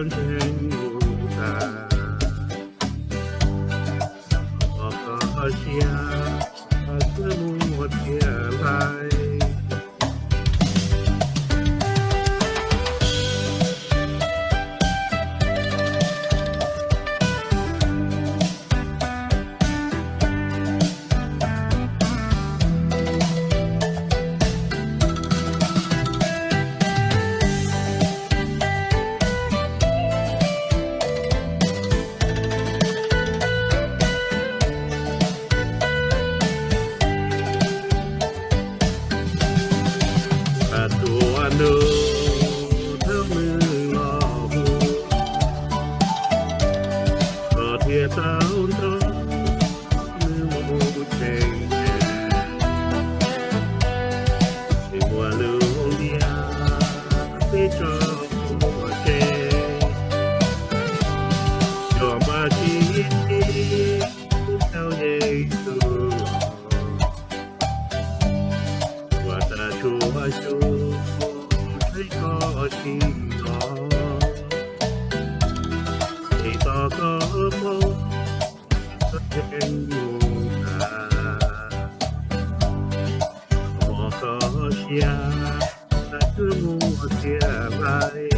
ntseeg mus tas, koj kho siab, koj twb mus thiaj hlais. Txhua tus nug thawj nws los hu, koj thiaj tau nrog nws mus tsev. Tsis muaj lub liaj peb tso ua ke, cov npaj tsis tib tau Yexus los, ua rau tsuav xyuas tseeb koj tsis los, es tos koj paub koj tseem mus tas, koj kho siab, koj twb mus thiaj hlais.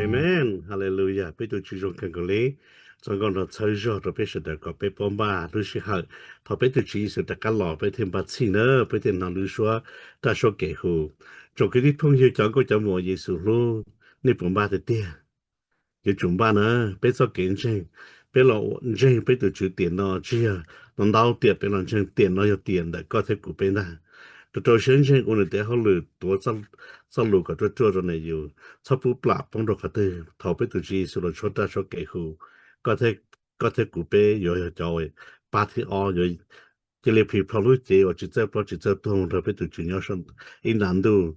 Amen, hallelujah. Peb tus Tswv zoo kawg nkaus li. Txoj nkauj no txhawb zog rau peb sawv daws kom peb puas npaj lub sij hawm thaum peb tus Tswv Yexus rov qab los peb thiaj npaj txhij na, peb thiaj hnov lub suab raj suab kev hu. Tsoom kwv tij phooj ywg cov nkauj cov muam Yexus hlub, nej puas npaj tiag tiag? Yuav tsum npaj na. Peb txoj kev ntseeg, peb los ntseeg peb tus Tswv tiam no tsis yog ntau ntau tiam, peb los ntseeg tiam no yog tiam ntawm koj thiab kuv peb ntag. Rau rau siab ntseeg ua nws tes hauj lwm, tuav txoj lus kom ruaj ruaj rau ntawm yus, txhob pub plam poob rau qhov twg. Thaum peb tus Tswv Yexus los tshuab raj tshuab kev hu, koj thiab kuv peb yuav yog cov pab thib ob, yuav cia li plhis plho lub cev uas tsis txawj ploj tsis txawj tuag mus nrog peb tus Tswv nyob ib nta ntuj,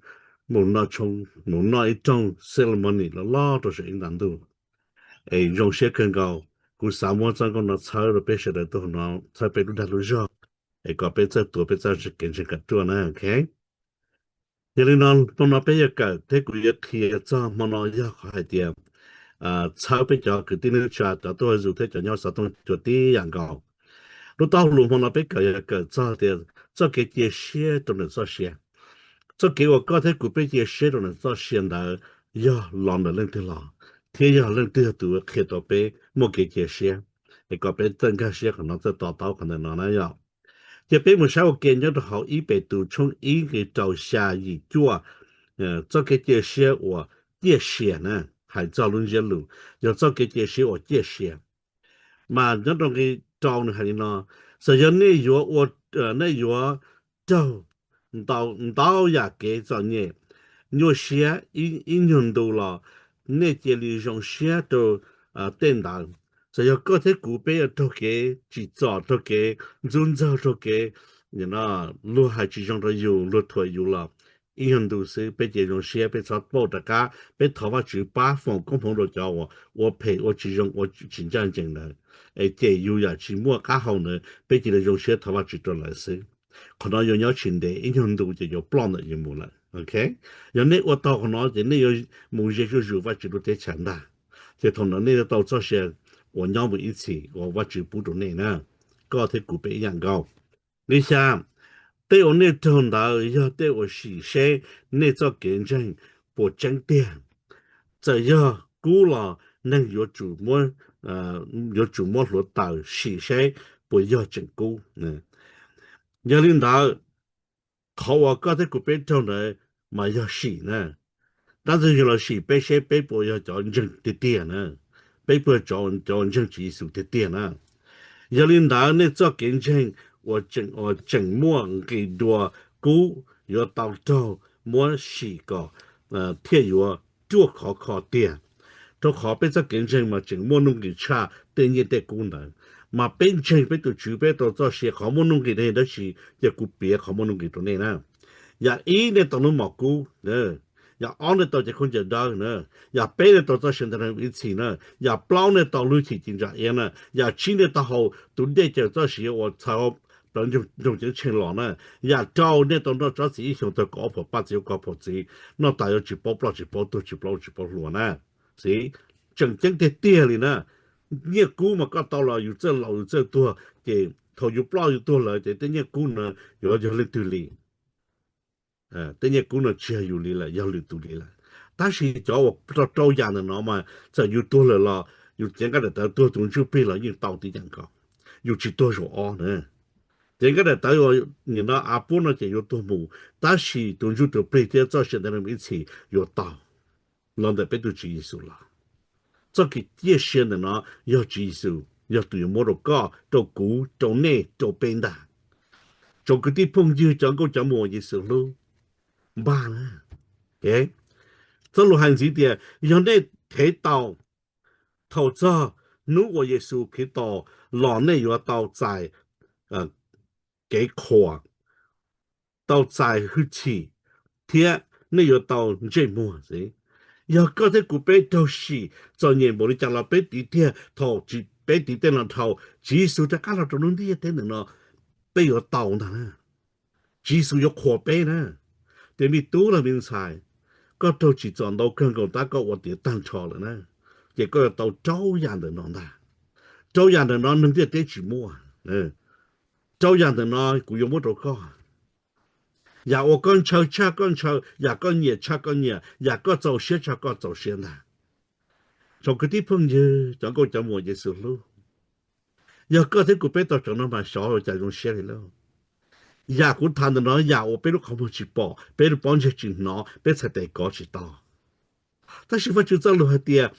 mus noj tshoob, mus noj ib rooj ceremony loj loj rau saum ib nta ntuj. Es zoo siab kawg nkaus, kuv xav muab txoj nkauj no txhawb rau peb sawv daws tuaj no, txhawb peb lub dag lub zog, es kom peb txawj tuav peb txoj kev ntseeg kom ruaj na. Yog li no, hmo no peb yuav kawm thiab kuv yuav qhia txog hmo no yog qhov hais tias txhawb peb cov kwv tij neej tsa cov tuaj zus thiab cov nyob xov tooj cua tib yam nkaus. Lub tau lus hmo no peb kawm yog kawm txog tias txoj kev cia siab rau nws txoj sia. Txoj kev uas koj thiab kuv peb cia siab rau nws txoj sia ntawd yog los ntawm leej twg los, thiab yog leej twg yog tus qhia tau peb muaj kev cia siab, es kom peb txawj nkag siab qhov no, txawj to taub qhov ntawm no na yom. Ces peb mus saib ua ke nyob rau hauv ib Petus tshooj ib nqe rau xya yim cuaj, txoj kev cia siab uas ciaj sia na, hais txog lub ntsiab lus, yog txoj kev cia siab uas ciaj sia. Mas nyob rau nqe rau nws hais li no, txawm yog nej yuav ua, nej yuav raug ntau yam kev txom nyem, nyuaj siab ib nyuag ntu los nej cia li zoo siab rau tej ntawd. Txawm yog koj thiab kuv peb yuav raug kev tsim txom, raug kev ntxub ntxaug, raug kev luag hais tsis zoo rau yus, luag thuam yus los ib nyuag ntu xwb peb cia zoo siab, peb txhob pauj rov qab, peb thov Vajtswv pab foom koob hmoov rau cov uas ua phem ua tsis zoo ua tsis ncaj ncees ntawd, es cem yus yam tsis muaj qab hau ntawd, peb cia li zoo siab thov Vajtswv rau lawv xwb. Qhov no yuav nyob tsis ntev, ib nyuag ntu ces yuav ploj ntawm yus mus lawm. Yog nej ua tau qhov no ces nej yuav mus ze zuj zus Vajtswv lub teb chaws ntag. Ces thaum ntawd nej yuav tau txoj sia uas nyob mus ib txhis uas Vajtswv pub rau nej na. Koj thiab kuv peb ib yam nkaus. Nqe xya, tej uas nej raug ntawd yog tej uas sim seb nej txoj kev ntseeg puas tseeb tiag. Txawm yog kub los neeg yuav tsum muab, yuav tsum muab hluav taws sim seb puas yog tseem kub. Yog li ntawd, qhov uas koj thiab kuv peb raug ntawd mas yog sim na. Tab sis yog los sim peb seb peb puas yog cov ntseeg tiag tiag na, peb puas yog cov ntseeg Tswv Yexus tiag tiag na. Yog li ntawd nej txoj kev ntseeg uas tseem muaj nqis dua kub yuav tau raug muab sim kom thiaj yuav ruaj khov kho tiag. Rau qhov peb txoj kev ntseeg mas tseem muaj nuj nqis tshaj tej nyiaj tej kub ntawd. Mas peb ntseeg peb tus Tswv peb tau txoj sia, qhov muaj nuj nqis dab tsi, ces kuv piav qhov muaj nuj nqis rau nej na. Yam ib, nej tau lub mom kub. Yam ob, nej tau cov khaub ncaws dawb na. Yam peb, nej tau txoj sia ntev ib txhis na. Yam plaub, nej tau lub chim ci ntsa iab na. Yam tsib, nej tau haus tus dej cawm txoj sia uas txhawv plaws nroog ceeb tsheej los na. Yam rau, nej tau noj tsob txiv ib xyoos tag kaum ob phaum paj txiv kaum phaum txiv, noj tas yuav tsis paub ploj tsis paub tuag tsis paub tsis paub hluas na. Xij, tseem ceeb tiag tiag li na. Nyiaj kub mas koj tau los yus txawj laus yus txawj tuag, ces thaum yus ploj yus tuag lawm ces tej nyiaj kub no yuav yog leej twg li? Tej nyiaj kub no tsis yog yus li lawm, yog lwm tus li lawm. Tab sis cov uas rau rau yam ntawm no mas txawm yus tuag lawm los yus cev nqaij daim tawv tuag tus ntsuj plig los yeej tau tib yam nkaus. Yus tsis tuag zaum ob na. Cev nqaij daim tawv nim no av puab no ces yuav tuag mus, tab sis tus ntsuj tus plig thiab txoj sia ntev ib txhis yuav tau. Los ntawm peb tus Tswv Yexus los, txoj kev ciaj sia ntawm no yog Tswv Yexus yog tus yuav muab rau koj, rau kuv, rau nej, rau peb ntag. Tsoom kwv tij phooj ywg cov nkauj cov muam Yexus hlub, npaj na. Txoj lus hais ntxiv tias yog nej thev tau, thaum txog hnub uas Yexus Khetos los nej yuav tau txais kev qhuas, tau txais hwj chim, thiab nej yuav tau ntsej muag xwb. Yog koj thiab kuv peb raug sim txom nyem npaum li cas los peb tiv tiag, thaum peb tiv tej no dhau, Tswv Yexus rov qab los rau lub ntiaj teb ntawm no, peb yuav tau ntag na. Tswv Yexus yuav qhuas peb na. Ces me tub los me ntxhais, koj raug tsim txom ntau kawg nkaus tab koj ua tiav tag nrho lawm na, ces koj yuav tau rau yam ntawm no ntag. Rau yam ntawm no neeg ntiaj teb tsis muaj. Rau yam ntawm no kuv yuav muab rau koj. Yam uas koj ntshaw tshaj koj ntshaw, yam koj nyiam tshaj koj nyiam, yam koj txaus siab tshaj koj txaus siab ntag. Tsoom kwv tij phooj ywg cov nkauj cov muam Yexus hlub, yog koj thiab kuv peb tau cov no mas xyov ua cas zoo siab li lauj. Yam kuv tham ntawm no yam uas peb lub qhov muag tsis pom, peb lub pob ntseg tsis hnov, peb txhais tes kov tsis tau. Tab sis Vajtswv txoj lus hais tias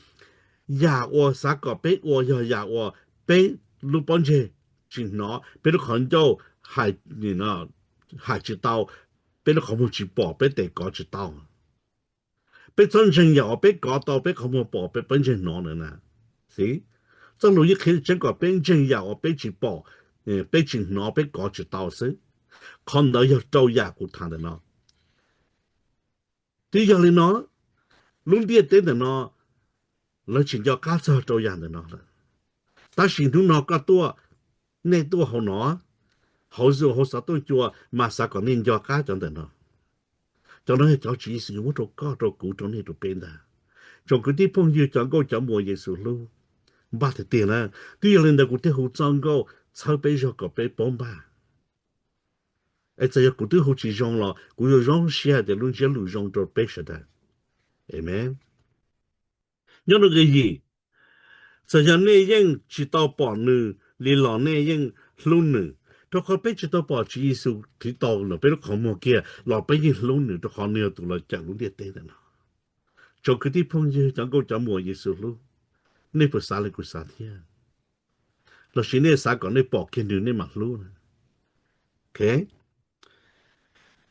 yam uas xav kom peb ua yog yam uas peb lub pob ntseg tsis hnov, peb lub qhov ncauj hais tsis tau, peb lub qhov muag tsis pom, peb tes kov tsis tau. Peb txhob ntseeg yam uas peb kov tau, peb qhov muag pom, peb pob ntseg hnov na. Xij, txoj lus yeej qhia tseeb kom peb ntseeg yam uas peb tsis pom, peb tsis hnov, peb kov tsis tau xwb. Qhov ntawd yog rau yam kuv tham ntawm no. Twb yog li no, lub ntiaj teb ntawm no lawv tsis nco qab txog rau yam ntawm no lawm. Tab sis hnub no koj tuaj, nej tuaj hauv no, hauv Zoom hauv xov tooj cua mas xav kom nej nco qab cov ntawm no. Cov no yog cov Tswv Yexus yuav muab rau koj, rau kuv, rau nej, rau peb ntag. Tsoom kwv tij phooj ywg cov nkauj cov muam Yexus hlub, npaj tiag tiag na. Twb yog li ntawd kuv thiaj hu txoj nkauj txhawb peb zog kom peb paub npaj. Es txawm yog kuv twb hu tsis zoo los kuv yuav zoo siab hais tias lub ntsiab lus zoo rau peb sawv daws. Amen. Nyob rau nqe yim, txawm yog nej yeej tsis tau pom nws li los nej yeej hlub nws, rau qhov peb tsis tau pom Tswv Yexus Khetos ntawm peb lub qhov muag kiag los peb yeej hlub nws, rau qhov nws yog tus los cawm lub ntiaj teb ntawm no. Tsoom kwv tij phooj ywg cov nkauj cov muam Yexus hlub, nej puas xav li kuv xav thiab? Los sis nej xav kom nej pom kiag nws nej mam hlub?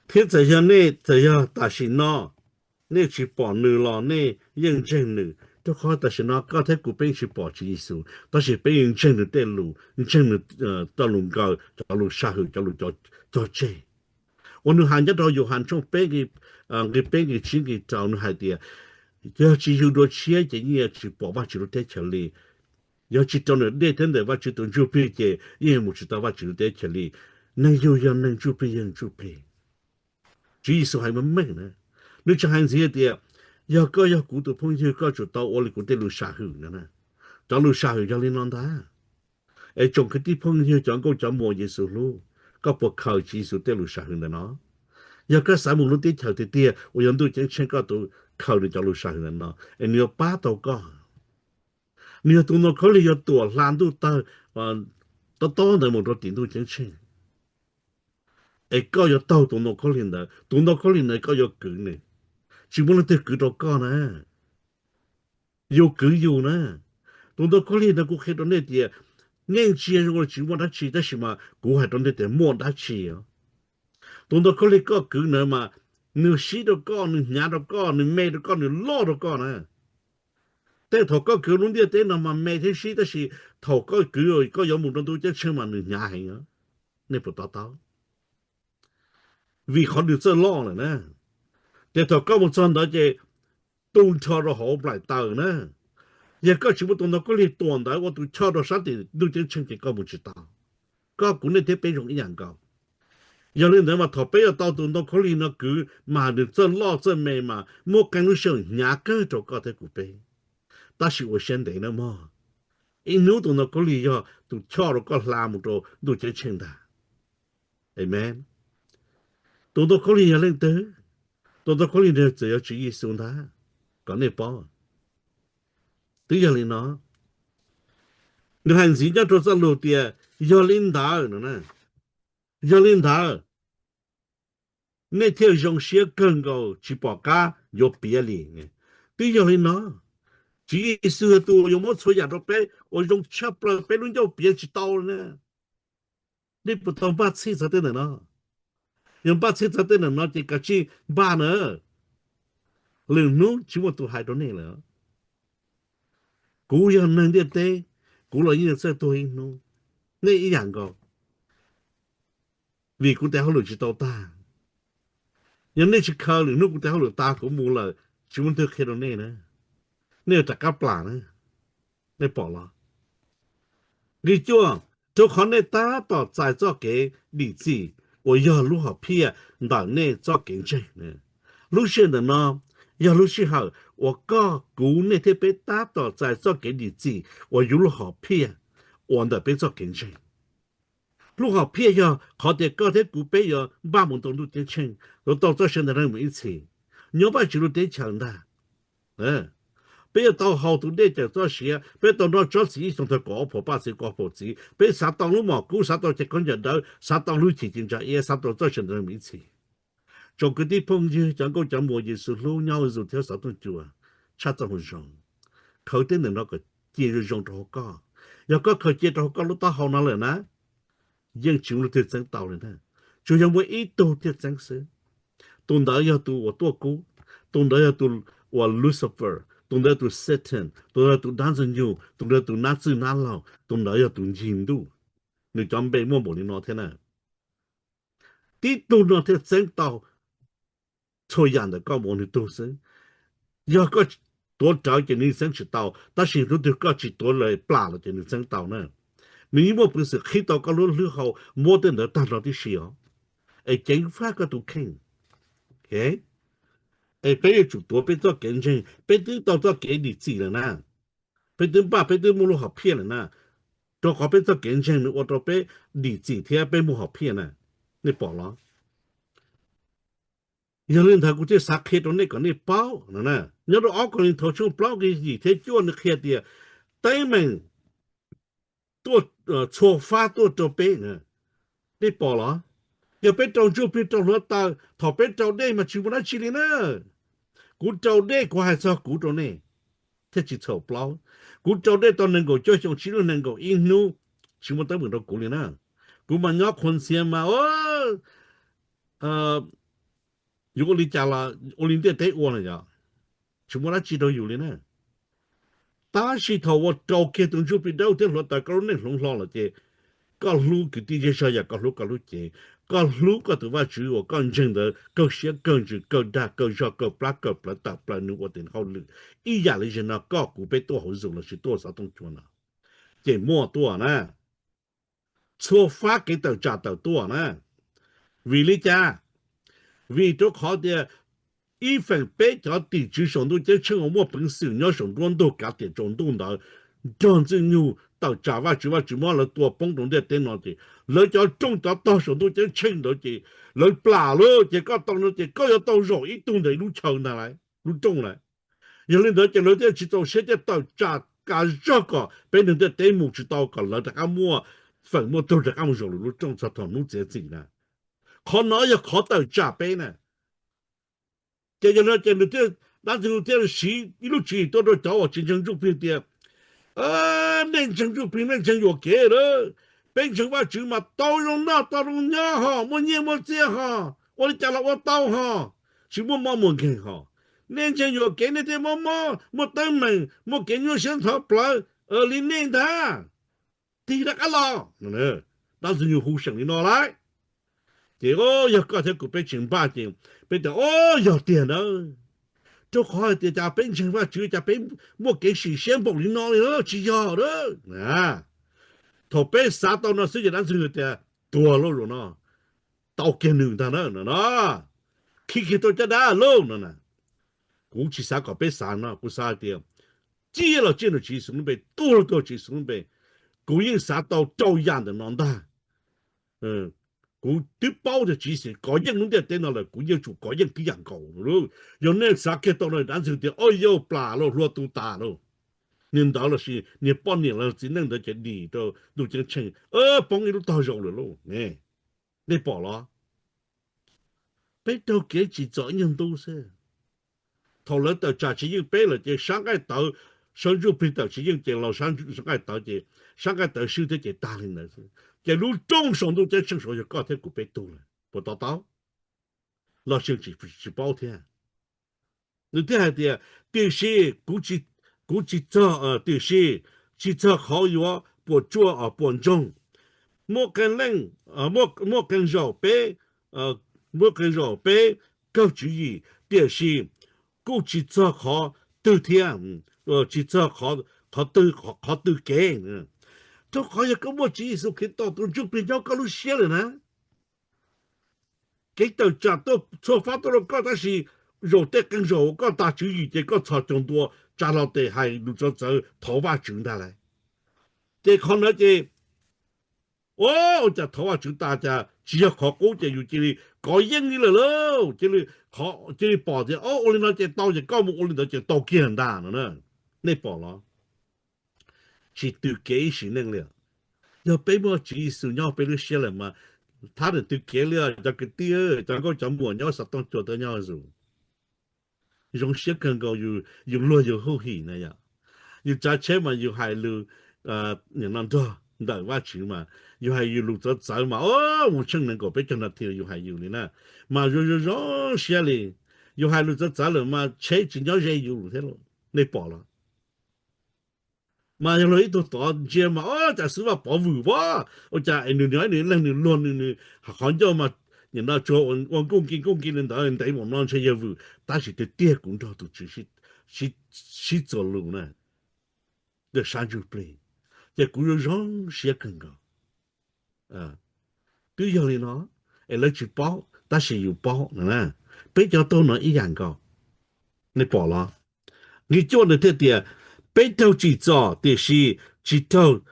Thiab txawm yog nej, txawm yog tam sim no nej tsis pom nws los nej yeej ntseeg nws, rau qhov tam sim no koj thiab kuv peb tsis pom Tswv Yexus, tab sis peb yeej ntseeg nws tej lus, ntseeg nws cov lus nkawd, cov lus sam hwm, cov lus cog tseg uas nws hais nyob rau Yauhas tshooj peb, nqe peb, nqe tsib, nqe rau, nws hais tias, yog tsis yug dua tshiab ces yeej yuav tsis pom Vajtswv lub teb chaws li. Yog tsis rau nws dej thiab ntawm Vajtswv tus Ntsuj Plig ces yeej yuav mus tsis tau Vajtswv lub teb chaws li. Neeg yug yog neeg, ntsuj plig yog ntsuj plig. Tswv Yexus hais meej meej na, nws tseem hais ntxiv tias, yog koj yog kuv tus phooj ywg koj tsum tau ua li kuv tej lus sam hwm no. Cov lus sam hwm yog li no ntag. Es tsoom kwv tij phooj ywg cov nkauj cov muam Yexus hlub, koj puas khaws Tswv Yexus tej lus sam hwm ntawm no? Yog koj xav mus lub teb chaws tiag tiag uas yog ntuj ceeb tsheej, koj tus khaws nws cov lus sam hwm ntawm no es nws yuav pab tau koj. Nws yog tus ntoo khaub lig yuav tuam hla ntuj tawg tob tob ntawd mus rau tim ntuj ceeb tsheej. Es koj yuav taug tus ntoo khaub lig ntawd, tus ntoo khaub lig ntawd koj yuav kwv nws. Tsis muaj leej twg kwv rau koj na. Yus kwv yus na. Tus ntoo khaub lig ntawd kuv qhia rau nej tias yeej tsis yog zoo li tsis muaj dab tsi, tab sis mas kuv hais rau nej tias muaj dab tsi os. Tus ntoo khaub lig koj kwv ntawd mas Nws sib rau koj, nws hnyav rau koj, nws me rau koj, nws loj rau koj na. Tej thaum koj kwv lub ntiaj teb no mas me thiab sib, tab sis thaum koj kwv koj yuav mus rau ntuj ceeb tsheej mas nws hnyav heev. Nej puas to taub? Vim qhov nws txawj loj lawm na. Ces thaum koj mus txog ntawd ces tu nrho rau hauv nplaim taws na. Yog koj tsis muaj tus ntoo khaub lig tuam ntawd ua tus choj rau sab tim ntuj ceeb tsheej ces koj mus tsis tau. Koj kuv nej thiab peb zoo ib yam nkaus. Yog li ntawd mas thaum peb yuav tau tus ntoo khaub lig no kwv mas nws txawj loj txawj me mas muaj qee lub sij hawm hnyav kawg rau koj thiab kuv peb. Tab sis ua siab ntev nawb mog, ib hnub tus ntoo khaub lig yog tus choj rau koj hla mus rau ntuj ceeb tsheej ntag. Amen. Tus ntoo khaub lig yog leej twg? Tus ntoo khaub lig ntawd txawm yog Tswv Yexus ntag, kom nej paub. Twb yog li no, nws hais ntxiv nyob rau txoj lus tias, yog li ntawd no, yog li ntawd nej thiaj zoo siab kawg nkaus tsis pom qab yuav piav li. Twb yog li no, Tswv Yexus yog tus uas yuav muab txhua yam rau peb uas zoo tshaj plaws, peb lub ncauj piav tsis tau li na. Nej puas tau npaj txhij txog tej ntawm no? Yog npaj txhij txog tej ntawm no ces kav tsij npaj na. Lwm hnub tsis muaj tus hais rau nej lawm. Kuv yog neeg ntiaj teb, kuv los yeej txawj tuag ib hnub, nej ib yam nkaus. Vim kuv tes hauj lwm tsis tau tag. Yog nej tsis khaws, lwm hnub kuv tes hauj lwm tag kuv mus lawm, tsis muaj leej twg qhia rau nej na. Nej yuav rov qab plam na. Nej pom los? Nqe cuaj, rau qhov nej tab tom txais txoj kev dim txim uas yog lub hom phiaj ntawm nej txoj kev ntseeg. Lub sij hawm ntawm no yog lub sij hawm uas koj, kuv, nej thiab peb tab tom txais txoj kev dim txim uas yog lub hom phiaj uas ntawm peb txoj kev ntseeg. Lub hom phiaj yog qhov tias koj thiab kuv peb yuav npaj mus tau ntuj ceeb tsheej, yuav tau txoj sia ntev neeg mus ib txhis, nyob Vajtswv lub teb chaws ntag. Peb yuav tau haus tus dej cawm txoj sia, peb tau noj tsob txiv ib xyoo tag kaum ob phaum paj txiv kaum phaum txiv, peb xav tau lub mom kub, xav tau cov khaub ncaws dawb, xav tau lub chim ci ntsa iab, xav tau txoj sia ntev neeg mus ib txhis. Tsoom kwv tij phooj ywg, cov nkauj cov muam Yexus hlub nyob hauv YouTube thiab xov tooj cua, tshaj txoj moo zoo, khaws tej ntawm no kom cia zoo zoo rau hauv koj. Yog koj khaws cia rau hauv koj lub taub hau no lawm na, yeej tsis muaj leej twg txeeb tau li na. Tsuas yog muaj ib tug thiaj txeeb xwb. Tus ntawd yog tus uas tuaj kub, tus ntawd yog tus uas Lucifer, tus ntawd yog tus Satan, tus ntawd yog tus dab ntxwg nyoog, tus ntawd yog tus nab txwj nab laug, tus ntawd yog tus ncig ntuj. Nws cov npe muaj npaum li no thiab na. Tib tug no thiaj txeeb tau txhua yam ntawm koj mus ua nws tug xwb. Yog koj tuav rawv ces nws txeeb tsis tau, tab sis hnub twg koj tsis tuav lawm plam los ces nws txeeb tau na. Nws yeej muaj peev xwm qhib tau koj lub hlwb hau, muab tej ntawd tag nrho tib si os, es ceev faj koj tus kheej. Es peb yuav tsum tuav peb txoj kev ntseeg, peb twb tau txoj kev dim txim lawm na. Peb twb npaj, peb twb muaj lub hom phiaj lawm na, rau qhov peb txoj kev ntseeg nws ua rau peb dim txim thiab peb muaj hom phiaj na. Nej pom los? Yog li ntawd kuv thiaj xav qhia rau nej kom nej paub no na. Nyob rau ob Kauleethaus tshooj plaub nqe yim thiab cuaj nws qhia tias teeb meem tuaj, txhua fab tuaj rau peb na. Nej pom los? Yog peb rau ntsuj plig rau hluav taws, thaum peb rau dej mas tsis muaj dab tsi li na. Kuv rau dej, kuv hais txog kuv rau nej thiaj tsis txhaum plaub. Kuv rau dej tau nees nkaum cuaj xyoo, tsib lub nees nkaum ib hnub, tsis muaj teeb meem rau kuv li na. Kuv mas nyob qhuav ntxhias mas yus ua li cas los ua li ntiaj teb ua na yom, tsis muaj dab tsi rau yus li na. Tab sis thaum uas rau kiag tus ntsuj plig dawb thiab hluav taws koj lub neej hloov hlo lawm ces koj hlub kwv tij zej zog yam koj hlub koj lub cev, koj hlub koj tus Vajtswv uas koj ntseeg ntawd kawg siab kawg ntsws kawg dag kawg zog kawg plab kawg plawv tawm plaws nws ua tes hauj lwm, ib yam li zaum no koj kuv peb tuaj hauv Zoom lossis tuaj xov tooj cua no, ces muaj tuaj na. Txhua fab kev tawm tsam tawm tuaj na. Vim li cas? Vim rau qhov tias ib feem peb cov tim tswv saum ntuj ceeb tsheej uas muaj peev xwm nyob saum nruab ntug kav tiam tsaus ntuj ntawd nrog Ntxwg Nyoog tawm tsam Vajtswv, Vajtswv muab lawv tua poob rau ntiaj teb no ces lawv cov rooj cov tog saum ntuj ceeb tsheej ntawd ces lawv plam lawm ces koj tau no ces koj yuav tau zaum ib tug ntawm ib lub chaw ntag lauj, lub rooj lawm. Yog li ntawd ces lawv thiaj tsis txaus siab thiaj tawm tsam kav zog kom peb neeg ntiaj teb mus tsis tau kom lawv rov qab muaj feem muaj tug rov qab mus zaum lwm lub rooj txog thaum hnub txiav txim na. Qhov no yog qhov tawm tsam peb na. Ces yog li no ces nws thiaj, dab ntxwg nyoog thiaj siv ib lub tswv yim tuaj rau cov uas tsis ntseeg ntsuj plig tias, nej ntseeg ntsuj plig nej ntseeg yuam kev lawm, peb ntseeg Vajtswv mas tau zoo noj tau zoo nyob ho, muaj nyiaj muaj txiaj ho, ua li cas los ua tau ho. tsis muaj mob muaj nkeeg hos. Nej ntseeg yuam kev nej thiaj mob mob, muaj teeb meem, muaj kev nyuaj siab ntxhov plawv li nej ntag. Tig rov qab los. Dab ntxwg nyoog hu seem li no lawm. Ces o, yog koj thiab kuv peb tsis npaj ces peb tias o, yog tiag ntawd. Rau qhov hais tias cas peb ntseeg Vajtswv cas peb muaj kev sim siab npaum li no li, tsis yog a. Thaum peb xav tau no xwb ces dab ntxwg tias tuag lauj zaum no, tau kiag nws ntag na no. Khi kiag rau caj dab lauj no na. Kuv tsis xav kom peb xav no, kuv xav hais tias ciaj los ciaj nrog Tswv Yexus lub npe, tuag los tuag Tswv Yexus lub npe. Kuv yeej xav tau rau yam ntawm no ntag. Kuv twb paub tias Tswv Yexus kov yeej lub ntiaj teb no lawm, kuv yeej tsum kov yeej tib yam nkaus. Yog nej xav kiag tau no dab ntxwg tias o, yauj plam lauj, hlua tu tas lauj. Niag ntawd los sis niag poj niam los txiv neej ntawd ces dim rau ntuj ceeb tsheej, poob ib lub tog zaum lawm lauj. Nej pom los? Peb raug kev tsim txom ib nyuag ntu xwb. Thaum lawv tawm tsam tsis yeej peb lawm ces sab nqaij tawv, sab ntsuj plig tawm tsis yeej ces los sab nqaij tawv ces sab nqaij tawv swb thiab ces tag li ntawd xwb. Ces lub rooj saum ntuj ceeb tsheej saud yog koj thiab kuv peb tug lawm, puas to taub? Los tseem tsis paub thiab. Nws thiaj hais tias tiam sis kuv tsis txog, tiam sis tsis txog qhov yuav puas tsuaj puas ntsoog, muaj qee leej, muaj qee zaum peb, muaj qee zaum peb kawg tswv yim, tiam sis kuj tsis txog qhov twg thiab, tsis txog qhov twg, qhov twg kev. Rau qhov yog koj muaj Tswv Yexus Khetos tus ntsuj plig nyob koj lub siab lawm na. Kev tawm tsam tuaj txhua fab tuaj rau koj tab sis zaum tej qee zaum koj tas tswv yim ces koj txhos caug ntua tsa hlo tes hais lus txawv txawv thov Vajtswv ntag lauj. Ces qhov ntawd ces ua cas thov Vajtswv tas cas tsis yog qhov qub ces yus cia li kov yeej li lawm lauj, cia li, cia li pom tias o ua li no ces tau ces koj mus ua li ntawd ces tau kiag ntag no na. Nej pom los? Tsis tws kev ib sim neej li. Yog peb muaj Tswv Yexus nyob peb lub siab lawm mas thab nws tws kev li cov kwv tij, cov nkauj cov muam nyob xov tooj cua tau nyob zus. Zoo siab kawg nkaus yus luag yus hauj him na yom. Yus tsav tsheb mas yus hais lus no nrog ntawm Vajtswv mas yus hais yus lus txawv txawv mas o, mus tsheej nees nkaum peb caug nas this yus hais yus li na. Mas zoo zoo zoo siab li. Yus hais lus txawv txawv lawm mas tsheb tsis nyob ze yus thiab lauj. Nej pom los? Mas yog luag ib tug tod ntsia mas o, cas xwb Vaj Pov vwm pab, ua cas es nws nyob nws leeg nws luag nws, nws qhov ncauj mas nim no tsuas ua nkuj nki nkuj nki li ntawd ntev npaum no ntshe yog vwm, tab sis tiag tiag kuv nrog tus Tswv sib txuas lus na, sab ntsuj plig, ces kuv zoo zoo siab kawg nkaus. Twb yog li no, es lawv tsis paub tab sis yus paub no na. Peb cov tuag no ib yam nkaus. Nej pom los? Nqi cuaj nws thiaj tias peb raug tsim txom tiam sis tsis raug,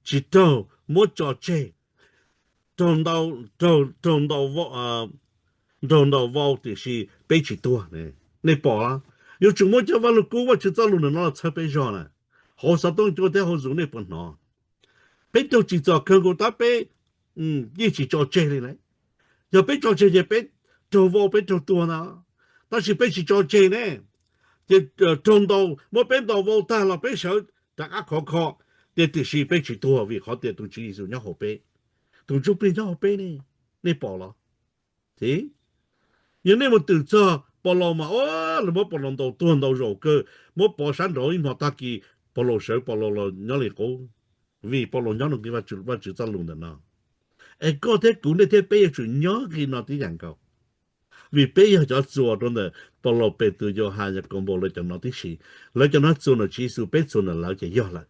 tsis raug muab tso tseg, raug ntau, raug ntau, raug ntau vau tiam sis peb tsis tuag. Nej pom los? Yuav tsum muab cov vaj lug kub Vajtswv txoj lus ntawm no los txhawb peb zog na. Hauv xov tooj cua thiab hauv zus nej puas hnov? Peb raug tsim txom kawg nkaus tab peb yeej tsis tso tseg li na. Yog peb tso tseg ces peb raug vau peb raug tuag ntag. Tab sis peb tsis tso tseg ne, ces raug ntau, muab peb ntaus vau tag los peb sawv rov qab khov kho, ces tiam sis peb tsis tuag vim qhov tias tus Tswv Yexus nyob hauv peb, tus ntsuj plig nyob hauv peb ne. Nej pom los? Yog nej mus twm txog Paulus mas o, lawv muab Paulus ntaus tuag ntau zaus kawg, muab pov sab nraud ib hmo tag kis Paulus sawv Paulus los nyob li qub, vim Paulus nyob nqi Vajtswv txoj lus ntawm no. Es koj thiab kuv nej thiab peb yuav tsum nyob nqi no tib yam nkaus, vim peb yog cov txuas rau ntawm Paulus, Petus, Yauhas, Yakaunpaus lawv cov no tib si. Lawv cov no txuas ntawm Tswv Yexus, peb txuas ntawm lawv ces yog lawm.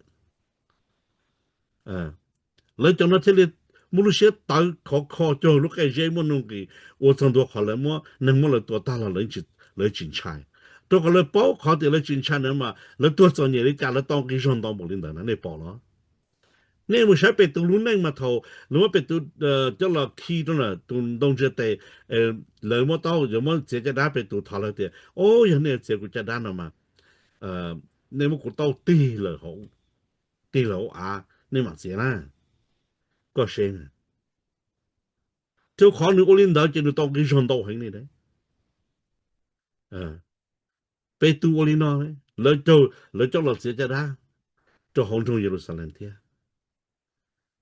Lawv cov no thiaj li muaj lub siab tawv khov kho cog lub qe zeb muaj nuj nqis ua txog ntua qhov lawv muab neeg muab lawv tua tag los lawv tsis ntshai, rau qhov lawv paub qhov tias lawv tsis ntshai na mas lawv tuag txom nyem li cas lawv tau nqi zog ntau npaum li ntawd na. Nej pom los? Nej mus saib Petus lub neej mas thaum lawv muab Petus coj los khi rau ntawm tus ntoo ntsia tes, lawv muab taub yuav muab txiav caj dab, Petus thov lawv tias o, yog nej txiav kuv caj dab no mas nej muab kuv taub tig lawm, tig lawm hauv av nej mam txiav na. Koj saib, rau qhov nws ua li ntawd ces nws tau nqi zog ntau heev li. Petus ua li no, lawv coj los txiav caj dab rau hauv nroog Yeluxalees thiab.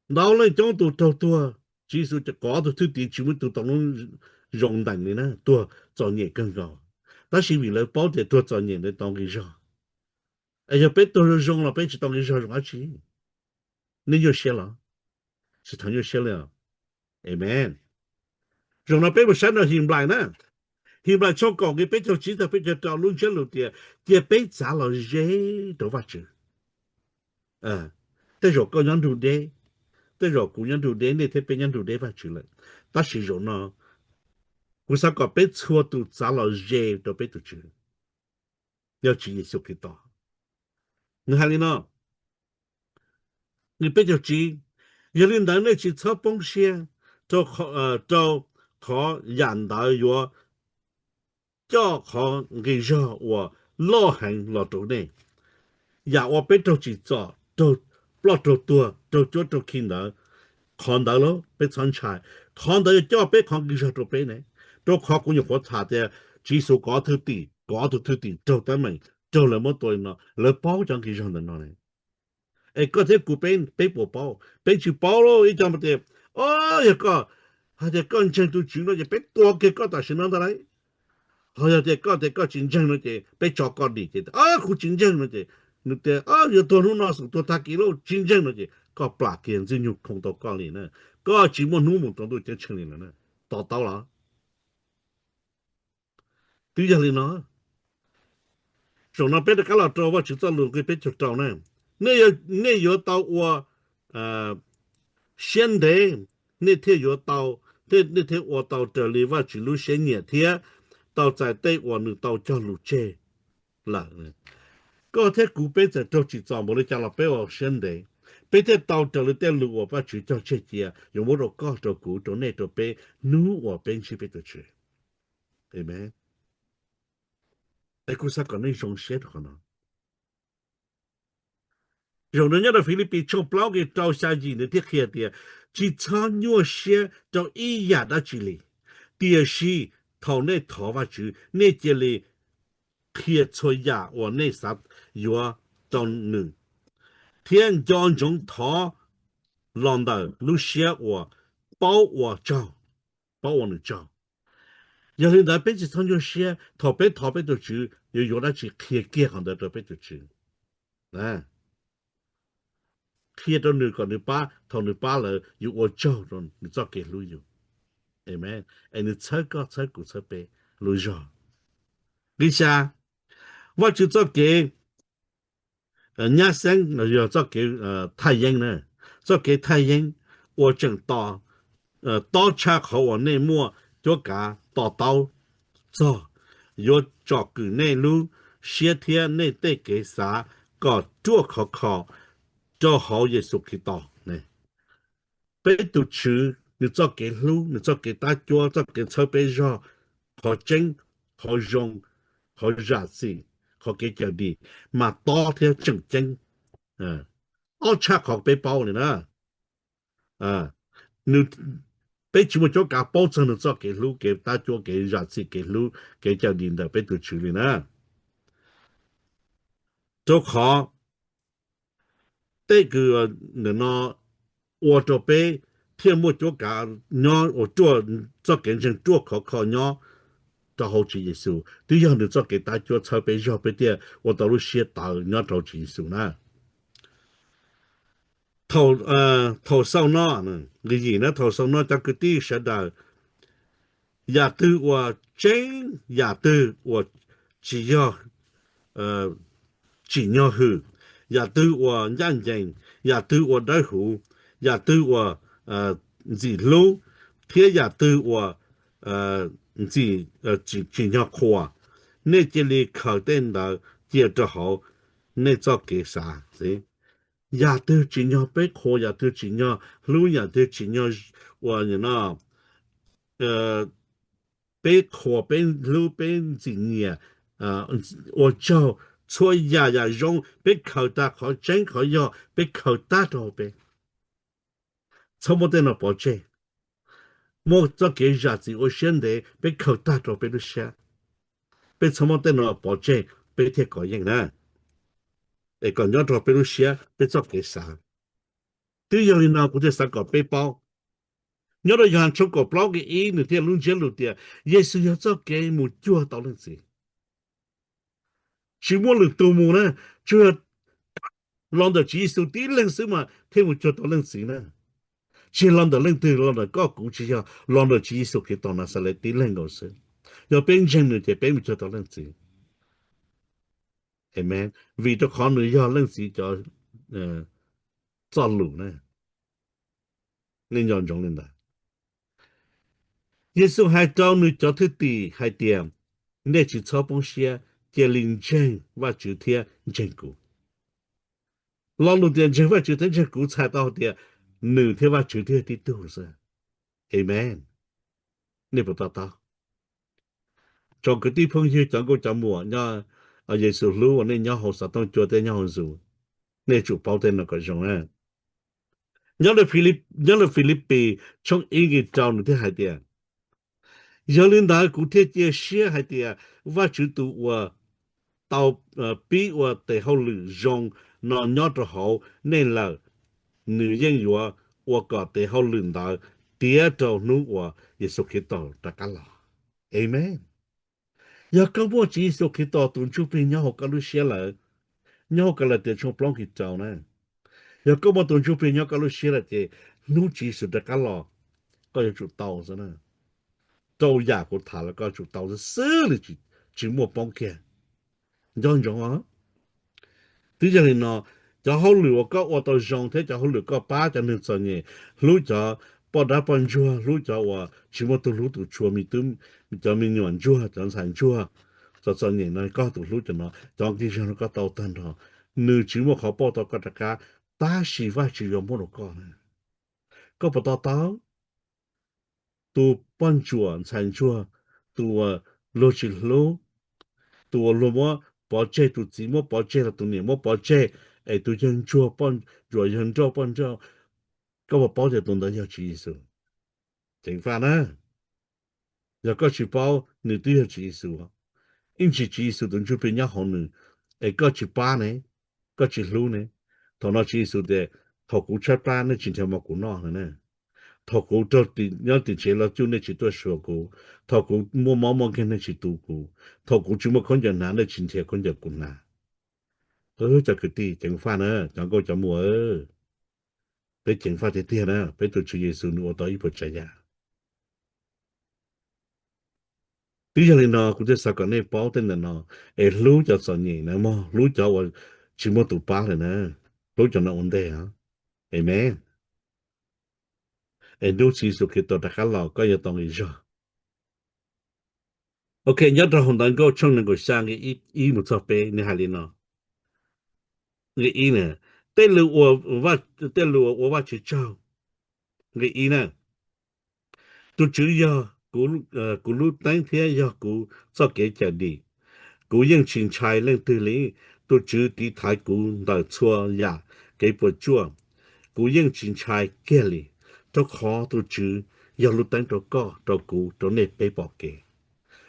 Ntau leej coob tus raug tuag, Tswv Yexus kov ob tug thwj tim tsis muaj ib tug tau lub zoo ntees li na, tuag txom nyem kawg nkaus. Tab sis vim lawv paub tias tuag txom nyem ntawd tau nqi zog. Es yog peb tuag zoo zoo los peb tsis tau nqi zog zoo dab tsi? Nej nyuaj siab los? Tsis tau nyuaj siab li os. Amen. Zaum no peb mus saib nrog Henplais na. Henplais tshooj kaum nqe peb caug tsib txog peb caug rau lub ntsiab lus tias, cia peb txav los ze rau Vajtswv. Tej zaum koj nyob nrug deb, tej zaum kuv nyob nrug deb, nej thiab peb nyob nrug deb Vajtswv lawm. Tab sis zaum no kuv xav kom peb txhua tus txav los ze rau peb tus Tswv, yog Tswv Yexus Khetos. Nws hais li no, nqe peb caug tsib, yog li ntawd nej tsis txhob poob siab rau qhov yam ntawd yuav coj qhov nqi zog uas loj heev los rau nej. Yam uas peb raug tsim txom, raug ploj raug tuag, raug cuab raug khi ntawd, qhov ntawd los peb txhob ntshai. Qhov ntawd yuav coj peb qhov nqi zog rau peb ne. Rau qhov kuv nyuam qhuav tham tias Tswv Yexus kov thwj tim, kov tus thwj tim raug teeb meem, raug lawv muab tua li no, lawv paub cov nqi zog ntawm no ne. Es koj thiab kuv peb, peb puas paub? Peb tsis paub lauj. Ib co tias, o, yog koj hais tias koj ntseeg tus Tswv no ces peb tua kiag koj tam sim no ntag lauj. Ho yog tias koj tias koj tsis ntseeg no ces peb tso koj dim ces, o, kuv tsis ntseeg no ces, nws tias, o, yuav tuag hnub no xwb, tuag tag kis lauj, tsis ntseeg no ces koj plam kiag Ntxwg Nyoog khoo tau koj li na. Koj tsis muaj hnub mus rau ntuj ceeb tsheej li lawm na. To taub los? Twb yog li no, zaum no peb rov qab los rau Vajtswv txoj lus nqe peb caug rau na. Nej yuav tau ua siab ntev, nej thiaj yuav tau, nej thiaj ua tau raws li Vajtswv lub siab nyiam thiab tau txais tej uas nws tau cog lus tseg lawm. Koj thiab kuv peb txawm raug tsim txom npaum li cas los peb ua siab ntev, peb thiaj tau raws li tej lus uas Vajtswv cog tseg cia yuav muab rau koj, rau kuv, rau nej, rau peb hnub uas peb ntsib peb tus Tswv. Amen. Es kuv xav kom nej zoo siab rau qhov no. Zaum no nyob rau Filipis tshooj plaub nqe rau xya yim nws thiaj qhia tias, tsis txhob nyuaj siab rau ib yam dab tsi li, tiam sis thaum nej thov Vajtswv, nej cia li qhia txhua yam uas nej xav yuav rau nws, thiab nco ntsoov thov los ntawm lub siab uas paub ua tsaug, paub ua nws tsaug. Yog li ntawd peb tsis txhob nyuaj siab, thaum peb thov peb tus Tswv yuav yuav dab tsi qhia kiag qhov ntawd rau peb tus Tswv. Qhia rau nws kom nws pab, thaum nws pab lawm yus ua tsaug rau nws txoj kev hlub yus. Amen. Es nws txhawb koj, txhawb kuv, txhawb peb lub zog. Nqe xya, Vajtswv txoj kev nyab xeeb los yog txoj kev thaj yeeb na, txoj kev thaj yeeb uas tseem to, tob tshaj qhov uas nej muaj cuab kav to taub txog, yuav tsom kwm nej lub siab thiab nej tej kev xav kom ruaj khov kho rau hauv Yexus Khetos. Peb tus Tswv nws txoj kev hlub, nws txoj kev tab cuab, txoj kev txhawb peb zog, qhov tseeb, qhov zoo, qhov zam txim, qhov kev cawm dim mas tob thiab tseem ceeb, tob tshaj qhov peb paub li na. Peb tsis muaj cuab kav paub txog nws txoj kev hlub, kev tab cuab, kev zam txim, kev hlub, kev cawm dim ntawm peb tus Tswv li na. Rau qhov tej kws ntawm no ua rau peb thiaj muaj cuab kav nyob ua ruaj, txoj kev ntseeg ruaj khov kho nyob rau hauv Tswv Yexus. Twb yog nws txoj kev tab cuab txhawb peb zog peb thiaj ua tau lub siab tawv nyob rau Tswv Yexus na. Thaum xaus no, nqe yim na, thaum xaus no cov kwv tij sawv daws, yam twg uas tseeb, yam twg uas tsis yog tsim nyog hwm, yam twg uas ncaj ncees, yam twg uas dawb huv, yam twg uas ntxim hlub, thiab yam twg uas ntxim tsim nyog qhuas, nej cia li khaws tej ntawd cia rau hauv nej txoj kev xav. Yam twg tsim nyog peb qhuas, yam twg tsim nyog hlub, yam twg tsim nyog ua peb qhuas, peb hlub, peb ntxim nyiam, ua tsaug, txhua yam yam zoo peb khaws tag, qhov tseeb qhov yog peb khaws tag rau hauv peb. Txhob muab tej no pov tseg. Muaj txoj kev zam txim ua siab ntev peb khaws tag rau peb lub siab. Peb txhob muab tej no pov tseg peb thiaj kov yeej na, es kom nyob rau peb lub siab peb txoj kev xav. Twb yog li no kuv thiaj xav kom peb paub, Nyob rau Yauhas tshooj kaum plaub nqe ib nws thiaj lub ntsiab lus tias Yexus yog txoj kev mus cuag tau leej txiv. Tsis muaj lwm tus mus na, tsuas yog los ntawm Tswv Yexus tib leeg xwb mas thiaj mus cuag tau leej txiv na. Tsis yog los ntawm leej twg, los ntawm koj kuv, tsis yog, los ntawm Tswv Yexus Khetos Naxales tib leeg nkaus xwb. Yog peb ntseeg nws ces peb mus cuag tau leej txiv. Amen. Vim rau qhov nws yog leej txiv cov txoj lus na. Nej nco ntsoov li ntawd. Yexus hais rau nws cov thwj tim hais tias, nej tsis txhob poob siab, cia li ntseeg Vajtswv thiab ntseeg kuv. Lo lus tias ntseeg Vajtswv thiab ntseeg kuv txhais tau hais tias nws thiab Vajtswv thiaj tib tug xwb. Amen. Nej puas to taub? Tsoom kwv tij phooj ywg, cov nkauj cov muam nyob, Yexus hlub uas nej nyob hauv xov tooj cua thiab nyob hauv Zoom, nej tsum paub tej no kom zoo na. Nyob, nyob lawm Filipis tshooj ib nqe rau nws thiaj hais tias, yog li ntawd kuv thiaj cia siab hais tias Vajtswv tus uas tau pib ua tes hauj lwm zoo no nyob rau hauv nej lawm, nws yeej yuav ua kom tes hauj lwm ntawd tiav rau hnub uas Yexus Khetos rov qab los. Amen. Yog koj muaj Tswv Yexus Khetos tus ntsuj plig nyob hauv koj lub siab lawm, nyob hauv Kalatias tshooj plaub nqe rau na, yog koj muaj tus ntsuj plig nyob koj lub siab lawm ces hnub Tswv Yexus rov qab los, koj yuav tsum tau xwb na. Rau yam kuv tham los koj tsum tau xwb xwb li, tsis muaj poob kiag. Nco ntsoov os. Twb yog li no, cov hauj lwm uas koj ua tau zoo thiab cov hauj lwm koj pab cov neeg txom nyem, hlub cov poj dab poj ntsuag, hlub cov uas tsis muaj tug hlub tus tshua, me tub, cov me nyuam ntsuag, cov ntxhais ntsuag, txom txom nyem no koj tus hlub cov no, cov nqi zog no koj tau tag nrho, nws tsis muaj qhov pauj tau koj rov qab, tab sis Vajtswv yuav muab rau koj na. Koj puas to taub? Tus poj ntsuam ntxhais ntsuag, tus uas luag tsis hlub, tus uas luag muab pov tseg, tus txiv muab pov tseg los tus niam muab pov tseg, es tus yawg ntsuag poj ntsuam, yawg nrauj poj nrauj, koj puas paub tias tus ntawd yog Tswv Yexus? Ceev faj na. Yog koj tsis paub nws twb yog Tswv Yexus, ib ntsis Tswv Yexus tus ntsuj plig nyob hauv nws, es koj tsis pab ne, koj tsis hlub ne, thaum no Tswv Yexus tias, thaum kuv tshaib plab nej tsis nrhiav mov kuv noj na, thaum kuv nyob tim tsev los cuj nej tsis tuaj xyuas kuv, thaum kuv muaj mob muaj nkeeg nej tsis tu kuv, thaum kuv tsis muaj khaub ncaws hnav nej tsis nrhiav khaub ncaws kuv hnav. Cov kwv tij, ceev faj na, cov nkauj cov muam, peb ceev faj tiag tiag na, peb tus Tswv Yexus nws ua tau ib puas tsav yam. Twb yog li no kuv thiaj xav kom nej paub tej ntawm no, es hlub cov txom nyem na mog, hlub cov uas tsis muaj tus pab lawm na, hlub cov no ua ntej. Amen. Es hnub Tswv Yexus Khetos rov qab los koj yuav tau nqi zog. Ok, nyob rau hauv Ntawv Nkauj tshooj nees nkaum xya nqe ib mus txog peb nws hais li no. Nqe ib na, tej lus, tej lus uas ua Vajtswv tsaug. Nqe ib na, tus Tswv yog kuv lub teeb thiab yog kuv txoj kev cawm dim. Kuv yeej tsis ntshai leej twg li. Tus Tswv tiv thaiv kuv ntawm txhua yam kev puas tsuaj. Kuv yeej tsis ntshai kiag li, rau qhov tus Tswv yog lub teeb rau koj, rau kuv, rau nej peb pom kev.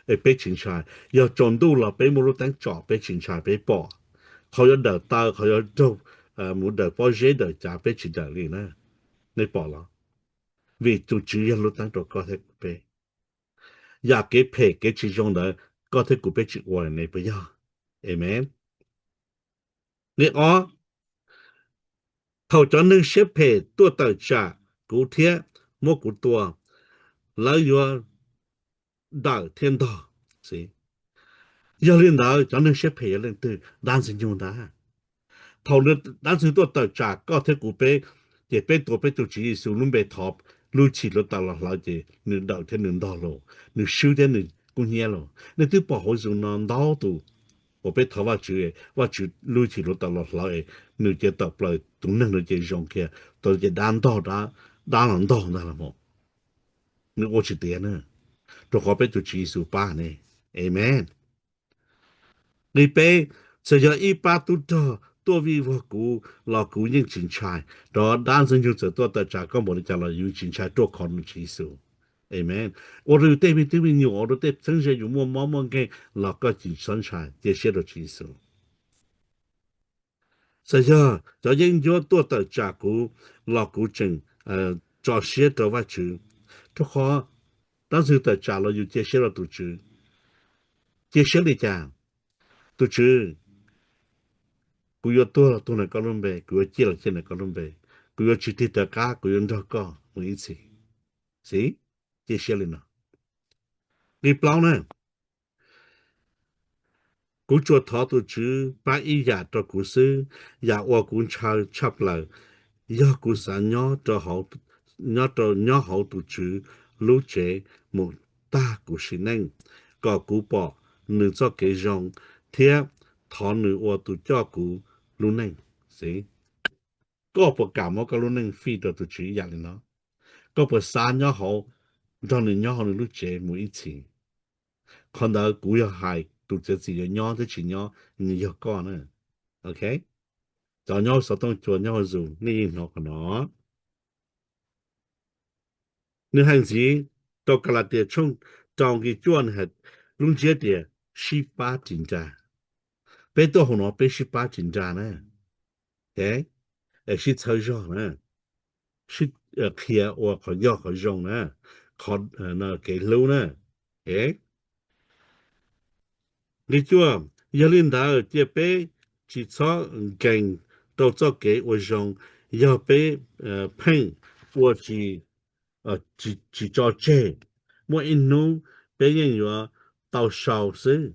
Es peb tsis ntshai. Yog tsaus ntuj los peb muaj lub teeb tsom peb tsis ntshai, peb pom. Qhov yuav dawm taw, qhov yuav raug mus dawm pob zeb dawm cav peb tsis dawm li na. Nej pom los? Vim tus Tswv yog lub teeb rau koj thiab kuv peb. Yam kev phem kev tsis zoo ntawd koj thiab kuv peb tsis ua ne puas yog? Amen. Nqe ob, thaum cov neeg siab phem tuaj tawm tsam kuv thiab muab kuv tua, lawv yuav dawm thiab ntog. Yog li ntawd cov neeg siab phem yog leej twg? Dab Ntxwg Nyoog ntag. Thaum dab Ntxwg Nyoog tuaj tawm tsam koj thiab kuv peb, ces peb tuav peb tus Tswv Yexus lub npe thov lub hwj chim hluav taws los hlawv ces nws dawm thiab nws ntog los, nws swb thiab nws kub hnyiab los. Nej twb pom hauv Zoom no ntau tus uas peb thov Vajtswv, Vajtswv lub hwj chim hluav taws los hlawv es nws ces tawm plaws, tus neeg no ces zoo kiag, tau ces dab ntog, dab los ntog ntag los mas. Nws ua tsis tiav na, rau qhov peb tus Tswv Yexus pab ne. Amen. Nqe peb, txawm yog ib pab tub rog tuaj vij vog kuv los kuv yeej tsis ntshai. Rau dab Ntxwg Nyoog txawm tuaj tawm tsam koj npaum li cas los yus tsis ntshai ruaj khov nws Tswv Yexus. Amen. Ua rau yus tej me tub me nyuam, ua rau tej txheeb ze yus muaj mob muaj nkeeg los koj tsis txhob ntshai, cia siab rau Tswv Yexus. Txawm yog cov yeeb ncuab tuaj tawm tsam kuv los kuv tseem tso siab rau Vajtswv. Rau qhov dab ntxwg tawm tsam los yus cia siab rau tus Tswv. Cia siab li cas? Tus Tswv, kuv yuav tuag los tuag ntawm koj lub npe, kuv yuav ciaj los ciaj ntawm koj lub npe, kuv yuav tsis tig rov qab, kuv yuav nrog koj mus ib txhis. Xij, cia siab li no. Nqe plaub na, kuv tsuas thov tus Tswv pab ib yam rau kuv xwb, yam uas kuv ntshaw tshaj plaws yog kuv xav nyob rau hauv, nyob rau, nyob hauv tus Tswv lub tsev mus tag kuv sim neej, kom kuv pom nws txoj kev zoo thiab thov nws ua tus coj kuv lub neej. Xij, koj puas kam muab koj lub neej fij rau tus Tswv ib yam li no? Koj puas xav nyob hauv, nrog nws nyob hauv nws lub tsev mus ib txhis? Qhov ntawd kuv yog hais tus txiav txim yuav nyob thiab tsis nyob, nws yog koj na. Ok, cov nyob xov tooj cua nyob hauv Zoom nej yeej hnov qhov no. Nws hais ntxiv rau Kalatias tshooj rau nqe cuaj, nws hais lub ntsiab tias sib pab ris nra. Peb tuaj hauv no peb sib pab ris nra na. Ok, es sib txhawb zog na, sib qhia ua qhov yog qhov zoo na, qhov kev hlub na. Ok, nqe cuaj, yog li ntawd cia peb tsis txhob nkees rau txoj kev ua zoo, yog peb pheej ua tsis, tsis tso tseg, muaj ib hnub peb yeej yuav tau sau xwb.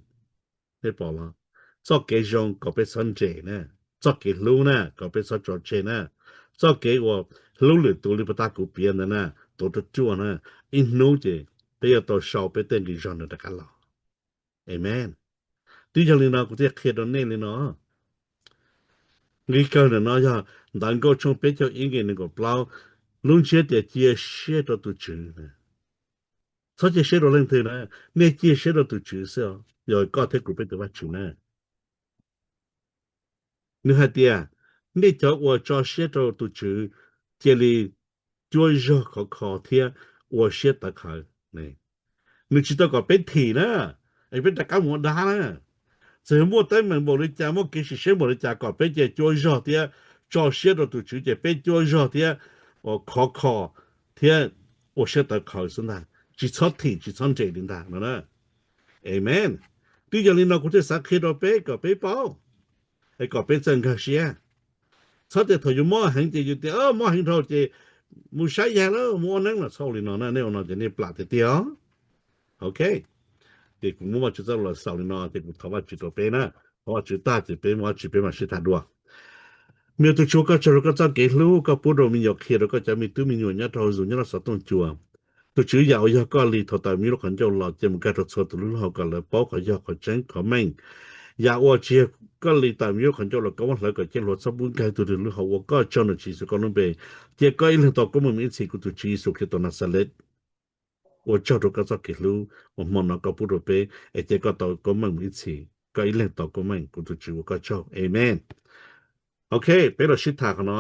Nej pom los? Txoj kev zoo kom peb txhob nres na, txoj kev hlub na kom peb txhob tso tseg na, txoj kev uas hlub lwm tus li puag ta kuv piav ntawd na, tuav ruaj ruaj na, ib hnub ces peb yuav tau sau peb tej nqi zog ntawd rov qab los. Amen. Twb yog li no kuv thiaj qhia rau nej li no. Nqi kawg ntawm no yog Ntawv Nkauj tshooj peb caug ib nqe nees nkaum plaub, lub ntsiab tias cia siab rau tus Tswv. Txhob cia siab rau leej twg na, nej cia siab rau tus Tswv xwb os, yog koj thiab kuv peb tus Vajtswv na. Nws hais tias, nej cov uas tso siab rau tus Tswv, cia li cuab zog khov kho thiab ua siab tawv qhawv. Nws tsis tau kom peb thim na, es peb rov qab mus ua dab na. Txawm muaj teeb meem npaum li cas, muaj kev sim siab npaum li cas, kom peb cia cuab zog thiab tso siab rau tus Tswv, ces peb cuab zog thiab khov kho thiab ua siab tawv qhawv xwb ntag, tsis txhob thim tsis txhob nres li ntag no na. Amen. Twb yog li no kuv thiaj xav qhia rau peb kom peb paub, es kom peb txawj nkag siab. Txhob tias thaum yus mob heev ces yus tias mob heev dhau ces mus saib yag lawm mus ua neeb no, txhob ua li no na, nej ua no ces nej plam tiag tiag. Ok, ces kuv muab Vajtswv txoj lus los xaus li no ces kuv thov Vajtswv rau peb na, thov Vajtswv tag ces peb muaj dab tsi peb mam sib tham dua. Me Tub Tswv, koj tsaug rau koj txoj kev hlub koj pub rau me nyuam, qhia rau koj cov me tub me nyuam nyob rau Zoom nyob rau xov tooj cua. Tus Tswv, yam uas yog koj li thaum tawm me lub qhov ncauj los cia mus nkag rau txhua tus lub hauv kom lawv paub qhov yog qhov tseeb qhov meej. Yam uas tsis yog koj li tawm me lub qhov ncauj los koj muab hlawv kom ceeb hluav txhob pub nkag tus twg lub hauv. Ua koj tsaug nram Tswv Yexus koj lub npe, cia koj ib leeg tau koob meej mus ib txhis, kuv tus Tswv Yexus Khetos Naxales. Ua tsaug rau koj txoj kev hlub uas hmo no koj pub rau peb es cia koj tau koob meej mus ib txhis, koj ib leeg tau koob meej, kuv tus Tswv ua koj tsaug. Amen. Ok, peb los sib tham qhov no,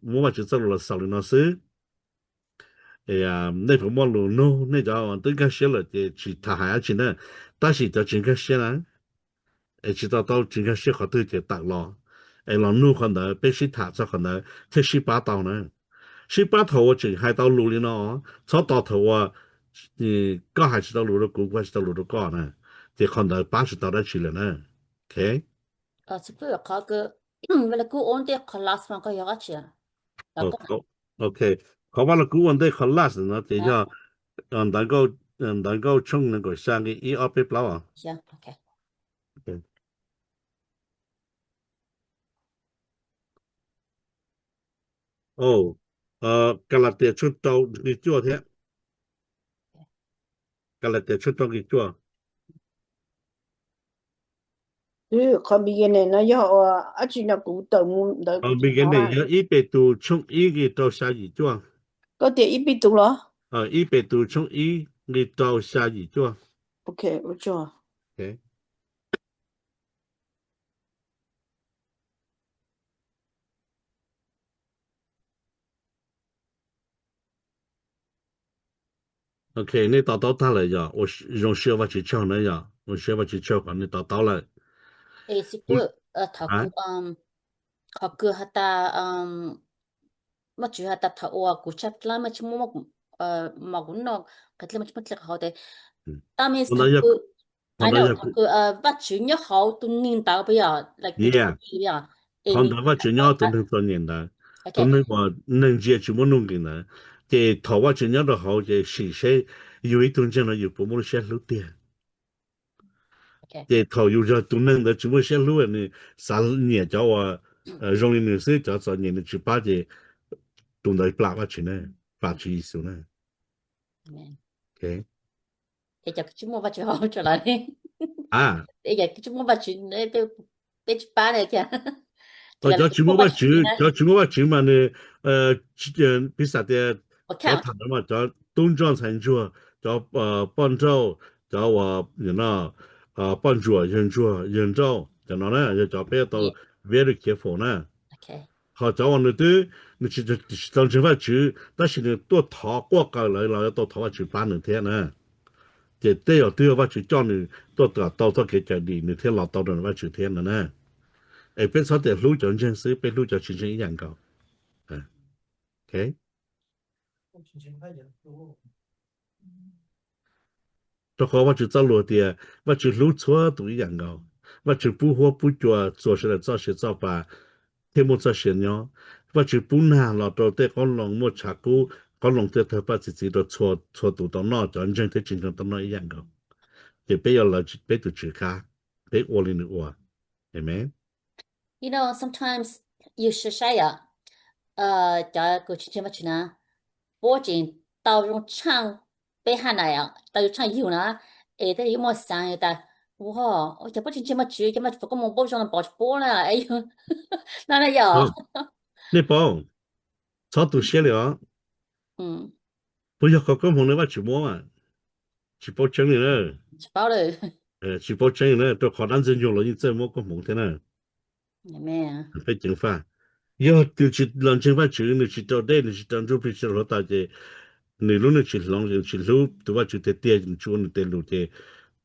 muab Vajtswv txoj lus los xaus li no xwb. Nej puas muaj lus nug, nej cov twb nkag siab lawm ces tsis tham hais dab tsi na, tab sis cov tsis nkag siab na, es tsis to taub tsis nkag siab qhov twg ces tawm los, es los nug qhov ntawd, peb sib tham txog qhov ntawd thiaj sib pab tau na. Sib pab thaum uas tseem hais tau lus li no, txhob tos thaum uas koj hais tsis tau lus rau kuv, kuv hais tsis tau lus rau koj na, ces qhov ntawd pab tsis tau dab tsi lawm na. Ok. Qhov kuv ua ntej qhov last no yog dab tsi? Ok, qhov Vaj Lug Kub ua ntej qhov last no ces yog Ntawv Nkauj tshooj nees nkaum xya nqe ib ob peb plaub os. Kalatias tshooj rau nqe cuaj thiab. Kalatias tshooj rau nqe cuaj. Qhov beginning no yog ua dab tsi no kuv tawm mus ntawd. Beginning yog ib Petus tshooj ib nqe rau xya yim cuaj. Koj tias ib Petus los? Ib Petus tshooj ib nqe rau xya yim cuaj. Ok, ua tsaug. Ok, nej to taub tag lawm yog ua zoo siab ua Vajtswv tsaug na, yog ua siab ua Vajtswv tsaug qhov nej to taub lawm. Qhov kws has tas, Vajtswv has tas thaum uas kuv tshaj plab, Vajtswv muab mas kuv noj qhov dlej muaj dlej qhov hauv tes. That means thaum kws, I know, thaum kws Vajtswv nyob hauv tus neeg ntawd puas yog? Yeah. Qhov ntawd Vajtswv nyob tus neeg txom nyem ntawd, tus neeg uas neeg ntsia tsis muaj nuj nqis ntawd, ces thaum Vajtswv nyob rau hauv ces sim seb yus ib tug ntseeg no yus puas muaj lub siab hlub tiag. Ces thaum yus yog tus neeg ntawd tsis muaj siab hlub, nws xav nyiam cov uas zoo li nws xwb, cov txom nyem nws tsis pab, ces tus ntawd plam Vajtswv na, plam Tswv Yexus na. Cov tsis muaj Vajtswv, cov tsis muaj Vajtswv mas nws, piv xam tias cov tham ntawd mas cov tub ntsuag ntxhais ntsuag, cov poj nrauj, cov uas poj ntsuam, yawg ntsuag yawg nrauj, cov no na yog cov peb tau very careful na. Ho cov uas nws twb, nws tsis tau ntseeg Vajtswv tab sis nws tuaj thov quaj qw lawm los yuav tau thov Vajtswv pab nws thiab na. Ces tej zaum twb yog Vajtswv coj nws tuaj kom tau txoj kev cawm dim nws thiaj los tau rau Vajtswv thiab no na. Es peb txhob tias hlub cov ntseeg xwb, peb hlub cov tsis ntseeg ib yam nkaus. Rau qhov Vajtswv txoj lus tias Vajtswv hlub txhua tus ib yam nkaus. Vajtswv pub huab pub cua txuas sawv daws txoj sia txoj pa thiaj muaj txoj sia nyob. Vajtswv pub nag los rau tej qoob loo muaj tshav kub, qoob loo thiaj tawg paj txi txiv rau txhua tus tau noj, cov ntseeg thiab tsis ntseeg tau noj ib yam nkaus. Ces peb yuav lawv peb tus Tswv qab, peb ua li nws ua. Amen. You know, sometimes yus saib saib yom, cov kws tsis ntseeg Vajtswv na, puab tseem tau zoo tshaaj peb hab na, tau zoo tshaaj yug na, es tej yuav muaj xaav tas, ua, ua cas puab tsis ntseeg Vajtswv, ces Vajtswv foom koob moov puab zoo pom tsis puab na, no na yom. Nej paub, txhob tu siab li os. Puas yog qhov koob hmoov no Vajtswv muab? Tsis paub tseeb li na. Tsis paub tseeb li na, rau qhov dab ntxwg nyoog los yeej txawj muab koob hmoov thiab na. Peb ceev faj, yog nws tsis los ntseeg Vajtswv, nws tsis raus dej, nws tsis raus ntsuj plig, tsis raus hluav taws ces nws lub neej tsis hloov, nws tsis hlub tus Vajtswv tiag tiag, nws tsis ua nws tes lus ces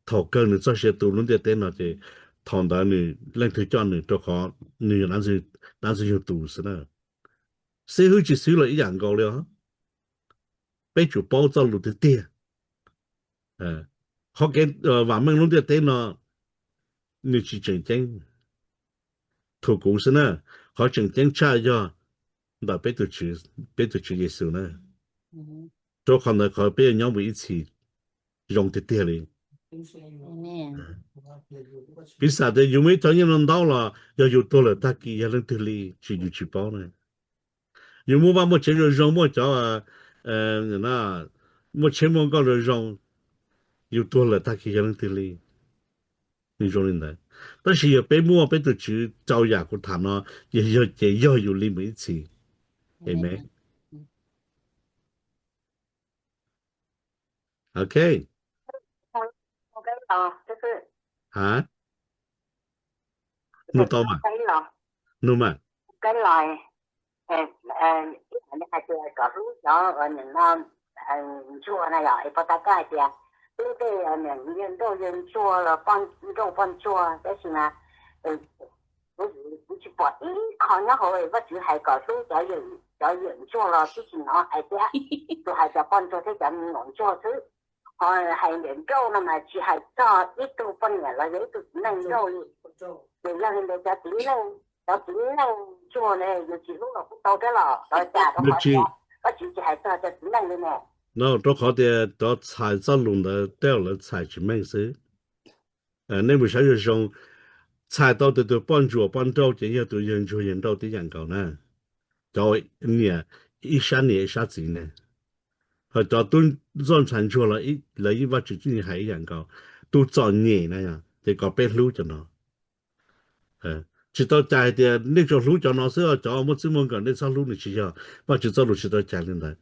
thaum kawg nws txoj sia tu lub ntiaj teb no ces thaum ntawd nws leej twg coj nws, rau qhov nws yog dab ntxwg nyoog tus xwb na. Xib hwb tsis xib hwb los ib yam nkaus li os. Peb tsum paub txoj lus tiag tiag. Qhov kev vam meej lub ntiaj teb no nws tsis tseem ceeb, thum kuv xwb na. Qhov tseem ceeb tshaj yog ntawm peb tus Tswv Yexus na. Rau qhov ntawd qhov peb yuav nyob mus ib txhis zoo tiag tiag li. Piv xam tias yus muaj ib co nyiaj no ntaub los yog yus tuag lawm tag kis yog leej twg li tsis, yus tsis paub na. Yus muaj vaj muaj tsev zoo zoo, muaj cov, muaj tsheb muaj nkoj zoo zoo, yus tuag lawm tag kis yog leej twg li, nws zoo li ntawd. Tab sis yog peb muaj peb tus Tswv rau yam kuv tham no, ces yog, ces yog yus li mus ib txhis. Amen. Ok. Ha, nug tau mas, nug mas. Hais tias kom hlub cov, ntsuag na yom, es pov tas koj hais tias hlub tej niam yawg nrauj yawg ntsuag los poj nrauj poj ntsuag, tab sis mas kuv tsis pom ib qho nyob hauv Vajtswv hais kom hlub cov yawm ntsuag los twb tsis hnov hais tias, tsuas hais cov poj ntsuag thiab cov me nyuam ntsuag xwb. Ho hais niam nrauj no mas tsis hais txog ib tug poj niam los yog ib tug txiv neej nrauj li. Ces yog li ntawd cov txiv neej, cov txiv neej ntsuag ne yus tsis hlub los kuj tau thiab los, los cas rau qhov tias Vajtswv tsis hais txog cov txiv neej li ne. No rau qhov tias cov txhais txoj lus ntawd tej zaum lawv txhais tsis meej xwb. Nej mus saib zoo zoo, txhais tau tus, tus poj ntsuam poj nrauj ces yog tus yawg ntsuag yawg nrauj tib yam nkaus na. Cov niam ib sab niam ib sab txiv ne, ho cov tub ntsuag ntxhais ntsuag los lawv Vajtswv tseem hais ib yam nkaus. Tus txom nyem na yog ces kom peb hlub cov no. Tsis tau cais hais tias nej tsuas hlub cov no xwb, cov muaj txij muaj nkawm nej txhob hlub, nws tsis yog. Vajtswv txoj lus tsis tau cais li ntawd.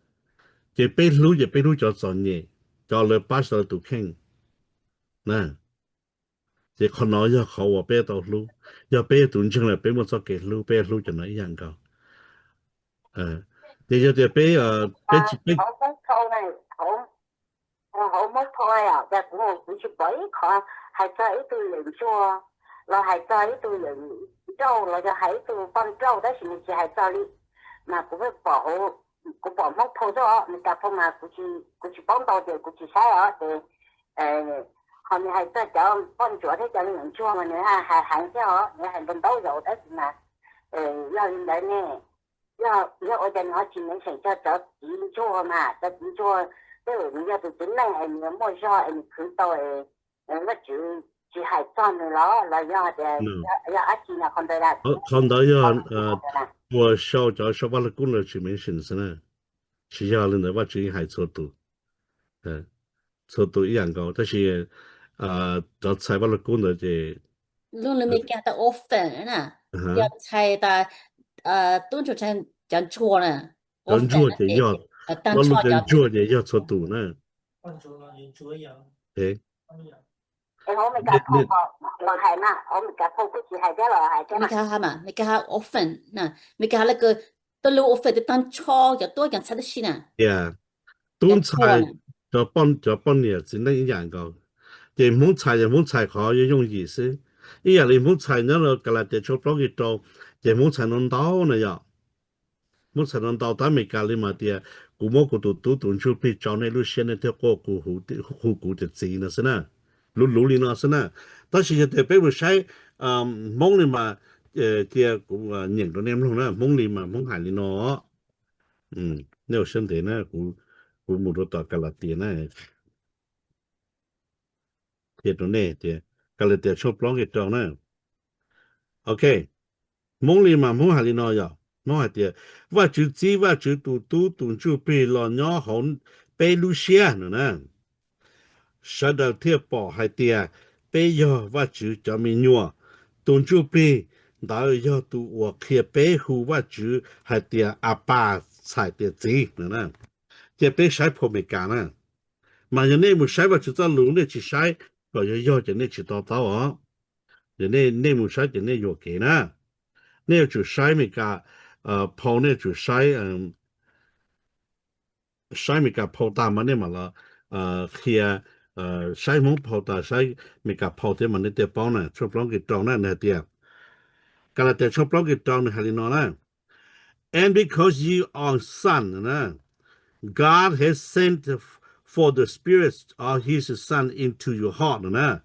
Ces peb hlub ces peb hlub cov txom nyem, cov lawv pab tsis tau lawv tus kheej na. Ces qhov no yog qhov uas peb tau hlub. Yog peb yog tus ntseeg lawm peb muaj txoj kev hlub, peb hlub cov no ib yam nkaus. Ces yog tias peb, peb tsis, peb hauv Moob Thau, kuv tsis pom ib qho hais txog ib tug yawm ntsuag los hais txog ib tug yawm nrauj los yog hais ib tug poj nrauj, tab sis nws tsis hais txog li. Mas kuv pheej pom hauv kuv pom Hmoob phau xwb os, Meskas phau mas kuv tsis paub ntau ces kuv tsis saib os ces ho nws hais txog cov poj ntsuam thiab cov me nyuam ntsuag mas nws hais heev thiab os, nws hais ntau ntau zaus tab sis mas yog li ntawd ne, yog ua cas nws ho tsis mention txog cov txiv ntsuag mas cov txiv ntsuag tej zaum nws yog tus txiv neej es nws muaj zog es nws khwv tau es Vajtswv tsis hais txog nws los los yog tias yog dab tsi no qhov ntawd. Qhov ntawd yog puas sau cov sau Vaj Lug Kub ntawd tsis mention xwb na. Tsis yog li ntawd, Vajtswv yeej hais txhua tus, txhua tus ib yam nkaus tab sis cov txhais Vaj Lug Kub ntawd ces lub Meskas tas orphan na, yog txhais tas tub ntsuag cov ntsuag na. Cov ntsuag ces yog, lo lus tias ntsuag ces yog txhua tus na. Meskas hais orphan na, Meskas hais lawv ko tub lub orphan tias tag nrho cov tub cov ntxhais tab sis na. Tub ntxhais, cov poj niam txiv neej ib yam nkaus. Ces Hmoob txhais yog Hmoob txhais qhov yooj yooj yim xwb. Ib yam li Hmoob txhais nyob rau Kalatias tshooj plaub nqe rau, ces Hmoob txhais no ntau na yom. Hmoob txhais no ntau tab Meskas li mas tias kuv muab kuv tus tub tus ntsuj plig tso nej lub siab nej thiaj quaj hu kuv tias txiv no xwb na. Luv luv li no xwb na. Tab sis yog tias peb mus saib Hmoob li mas cia kuv nyeem rau nej mloog na, Hmoob li mas Hmoob hais li no. Nej ua siab ntev na, kuv mus rau tom Kalatias na, qhia rau nej tias Kalatias tshooj plaub nqe rau na. Ok, Hmoob li mas Hmoob hais li no yom, Hmoob hais tias Vajtswv txib Vajtswv tus tub tus ntsuj plig los nyob hauv peb lub siab no na. Sawv daws thiaj pom hais tias peb yog Vajtswv cov me nyuam. Tus ntsuj plig ntawd yog tus uas qhia peb hu Vajtswv hais tias Apas, txhais tias txiv no na. Ces peb saib phau Meskas na, mas yog nej mus saib Vajtswv txoj lus nej tsis saib kom yog yog ces nej tsis to taub os. Yog nej mus saib ces nej yuam kev na. Nej yuav tsum saib Meskas phau, nej yuav tsum saib, saib Meskas phau tag mas nej mam los qhia, saib Hmoob phau tas saib Meskas phau thiab mas nej thiaj paub na. Tshooj plaub nqe rau na nws hais tias, Kalatias tshooj plaub nqe rau nws hais li no na: And because ye are sons, God has sent forth the Spirit of his Son into your heart no na.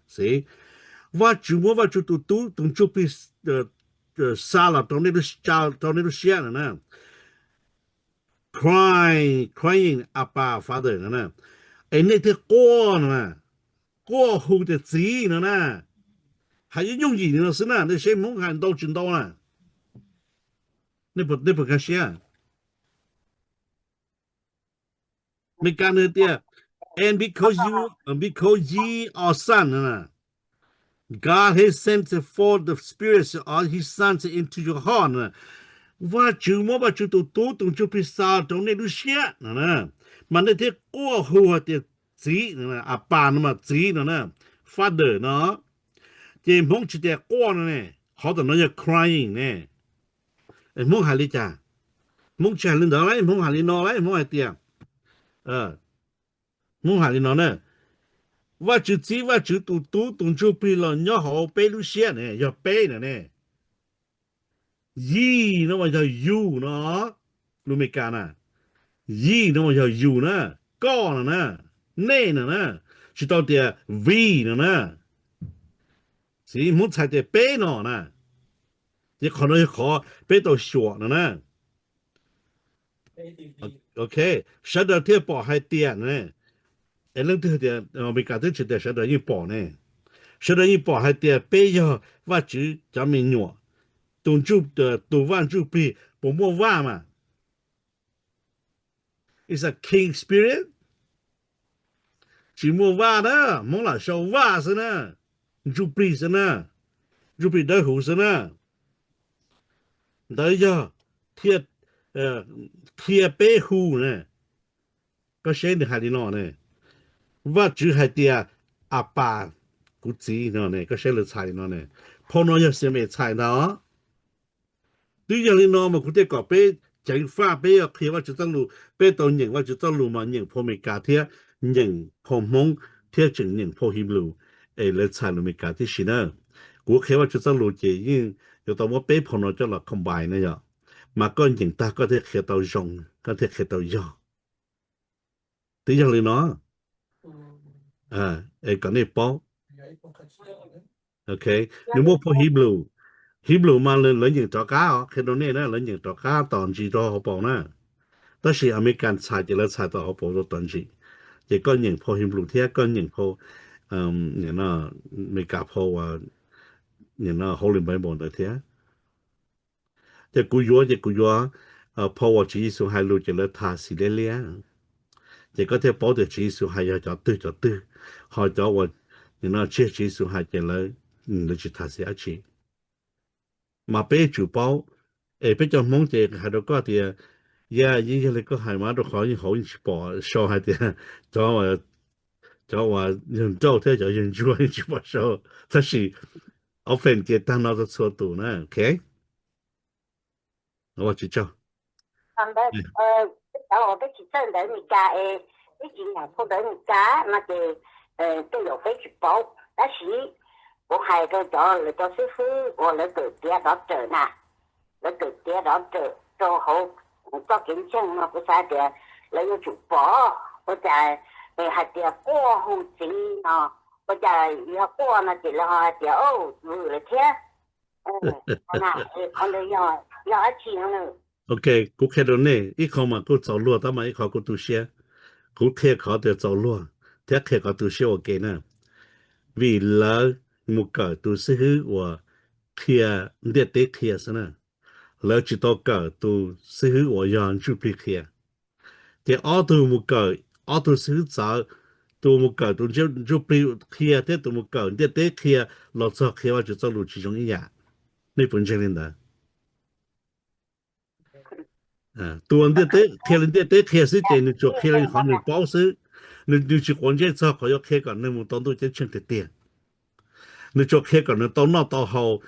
Vajtswv muab Vajtswv tus tub tus ntsuj plig xa los rau nej lub siab no na. Crying, crying, Abba, Father no na. Es nej thiaj quaj no na, quaj hu tias txiv no na. Hais yooj yooj yim li no xwb na, nej saib Hmoob hais ntau tsis ntau na. Nej puas nkag siab? Meskas nws tias, and because you, because ye are sons, God has sent forth the Spirit of his Son into your heart. Vajtswv muab Vajtswv tus tub tus ntsuj plig xa rau nej lub siab no na, mas nej thiaj quaj hu hais tias txiv, Abba no mas txiv no na, Father no. Ces Hmoob tsis tias quaj no ne, qhov tam no yog crying ne. Hmoob hais li cas? Hmoob tsis hais li ntawd lauj, Hmoob hais li no lauj, Hmoob hais tias, Hmoob hais li no na, Vajtswv txib Vajtswv tus tub tus ntsuj plig los nyob hauv peb lub siab ne, yog peb no ne. Ye no mas yog you no, lus Meskas na. Ye no mas yog you na, koj no na, nej no na, tsis tau tias we no na. Txiv, Hmoob txhais tias peb no na. Ces qhov no yog qhov peb tau xyuas no na. Ok, sawv daws thiaj pom hais tias, es leej twg tias, Meskas twb tsis tias sawv daws yeej pom ne. Sawv daws yeej pom hais tias peb yog Vajtswv cov me nyuam. Tus ntsuj, tus Vaj Ntsuj Plig puas muaj vaj mas? It's a king spirit. Tsis muaj vaj na, Hmoob lam sau vaj xwb na, ntsuj plig xwb na, ntsuj plig dawb huv xwb na. Ntawd yog thiaj qhia peb hu ne. Koj saib nws hais li no ne, Vajtswv hais tias, Abba, kuv txiv no ne, koj saib lawv txhais li no ne. Phau no yog C M A txhais ntag. Twb yog li no mas kuv thiaj kom peb ceev faj, peb yuav qhia Vajtswv txoj lus, peb tau nyeem Vajtswv txoj lus mas nyeem phau Meskas thiab nyeem phau Hmoob thiab tseem nyeem phau Hebrew, es lawv txhais lus Meskas tib si na. Kuv qhia Vajtswv txoj lus ces yeej yuav tau muab peb phau no coj los combine na yom. mas koj nyeem tag koj thiaj qhia tau zoo, koj thiaj qhia tau yog. Twb yog li no, es kom nej paub. Ok, nws muaj phau Hib Lus, Hib Lus mas lawv nyeem rov qab os, qhia rau nej na, lawv nyeem rov qab tom ntsis rau hauv paus na. Tab sis Amelikas txhais ces lawv txhais tom hauv paus rau tom ntsis. Ces koj nyeem phau Hib Lus thiab koj nyeem phau Amelikas phau Holy Bible ntawd thiab. Ces kuv yuav, ces kuv yuav phau uas Tswv Yexus hais lus ces lawv tham xis liab liab. Ces koj thiaj paub tias Tswv Yexus hais yog cov twg cov twg, ho cov uas nim no tsis yog Tswv Yexus hais ces lawv, lawv tsis tham xis dab tsi. Mas peb tsum paub, es peb cov Hmoob ces hais rau koj tias, ya, yeej yog li koj hais mas rau qhov yeej hauv yeej tsis pom sau hais tias cov, cov uas yawg nrauj thiab cov yawg ntsuag yeej tsis pom sau, tab sis often ces tag no txhua txhua tus na, ok. Ua tsis tsaug. Cov uas peb tsis txawj ntawv Meskas es peb tsis nyeem phau ntawv Meskas no ces tej zaum peb tsis paub, tab sis kuv hais rau cov lawv cov xib fwb uas lawv kawm tiav dov rawm na, lawv kawm tiav dov rawm rau hauv txoj kev ntseeg no kuv xav tias lawv yuav tsum pom ua cas hais tias quaj hu txiv no, ua cas yog quaj no ces lawv ho hais tias vwm lawm thiab. Qhov ntawd yog dab tsi no? Ok, kuv qhia rau nej ib qho mas kuj txaus luag tab mas ib qho kuj tu siab. Kuv qhia qhov tias txaus luag thiab qhia qhov tu siab ua ke na. Vim lawv mus kawm tus xib hwb uas qhia ntiaj teb qhia xwb na, lawv tsis tau kawm tus xib hwb uas yog ntsuj plig qhia. Ces ob tug mus kawm, ob tug xib hwb txawv, tus mus kawm tus ntsuj plig qhia thiab tus mus kawm ntiaj teb qhia los txog qhia Vajtswv txoj lus tsis zoo ib yam. Nej puas ntseeg li ntawd? Tus ntiaj teb qhia li ntiaj teb qhia xwb ces nws tsuas qhia li qhov nws paub xwb, nws tsis quav ntsej txog qhov yuav qhia kom neeg mus tau ntuj ceeb tsheej tiag tiag. Nws tsuas qhia kom nws tau noj tau haus.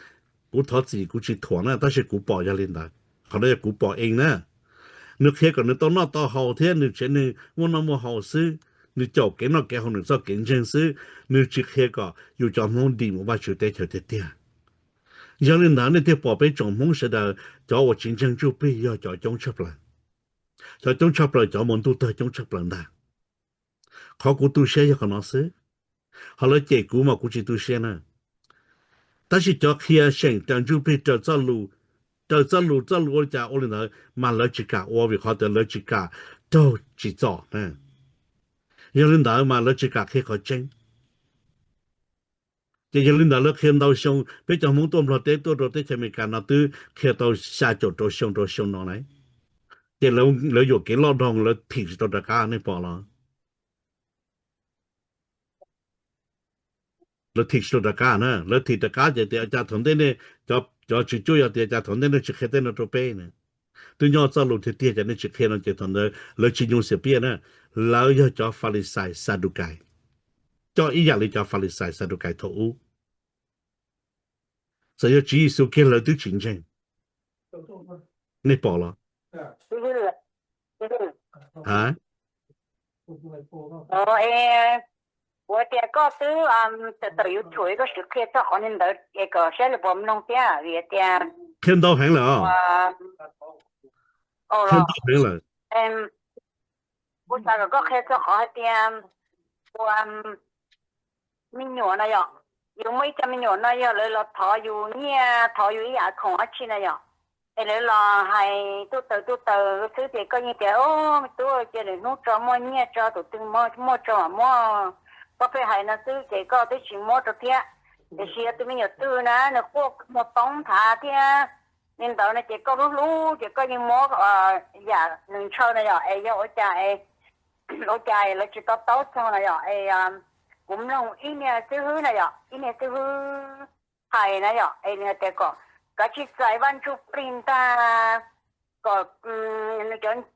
Kuv thov txim kuv tsis thuam na, tab sis kuv pom yog li ntawd, qhov no yog kuv pom eej na. Nws qhia kom nws tau noj tau haus thiab nws tsev neeg muaj noj muaj haus xwb, nws caum kev noj kev haus nws txoj kev ntseeg xwb, nws tsis qhia kom yus cov Hmoob dim mus Vajtswv teb chaws tiag tiag. Yog li ntawd nej thiaj pom peb tsoom Hmoob sawv daws cov uas tsis ntseeg ntsuj plig yog cov coob tshaj plaws. Cov coob tshaj plaws cov mus ntuj tawg coob tshaj plaws ntag. Qhov kuv tu siab yog qhov no xwb. Ho lawv cem kuv mas kuv tsis tu siab na. Tab sis cov qhia seem raws ntsuj plig raws txoj lus, raws txoj lus, txoj lus ua li cas ua li ntawd mas lawv tsis kam ua vim qhov tias lawv tsis kam raug tsim txom na. Yog li ntawd mas lawv tsis kam qhia qhov tseeb. Ces yog li ntawd lawv qhia ntau xyoo, peb cov Hmoob tuaj Nplog teb tuaj rau teb chaws Amelikas no twb qhia tau xya caum rau xyoo rau xyoo no na. Ces lawv yuam kev loj dhau lawv thim tsis tau rov qab, nej pom los? Lawv thim tsis tau rov qab na, lawv thim rov qab ces tias cas thaum ntej nej, cov tswv cuaj yog tias cas thaum ntej nej tsis qhia tej no rau peb na. Twb nyob txoj lus tiag tiag ces nej tsis qhia no ces thaum ntawd lawv tsis nyoo xiam piaj na. Lawv yog cov Falixais Xadukais, coj ib yam li cov Falixais Xadukais thaum ub. Txawm yog Tswv Yexus kiag lawv twb tsis ntseeg. Nej pom los? Ha? Ua tias koj twb tawm YouTube koj sim qhia txog qhov ntawd es kom saib lawv puas mloog thiab vim tias qhia ntau heev lawm os. Qhia ntau heev lawm. Kuv xav kom koj qhia txog qhov hais tias ua me nyuam no yom, yus muaj ib co me nyuam no yog lawv los thov yus nyiaj, thov yus ib yam khoom dab tsi na yom, es lawv los hais tuj taws tuj taws xwb ces koj yeej tias, me tub, cia lwm hnub tso, muaj nyiaj tso, tus twg muaj tso mam muab. Koj pheej hais no xwb ces koj twb tsis muab rau thiab. Tiam sis yog tus me nyuam twg na nws quaj muag poob nthav thiab li ntawd no ces koj hlub hlub ces koj yeej muab yam nws ntshaw na yom, es yog ua cas, ua cas lawv tsis to taub txog na yom. Es kuv mloog ib niag xib hwb na yom, ib niag xib hwb hais na yom, es nws tias kom kav tsij txais Vaj Ntsuj Plig ntag, kom,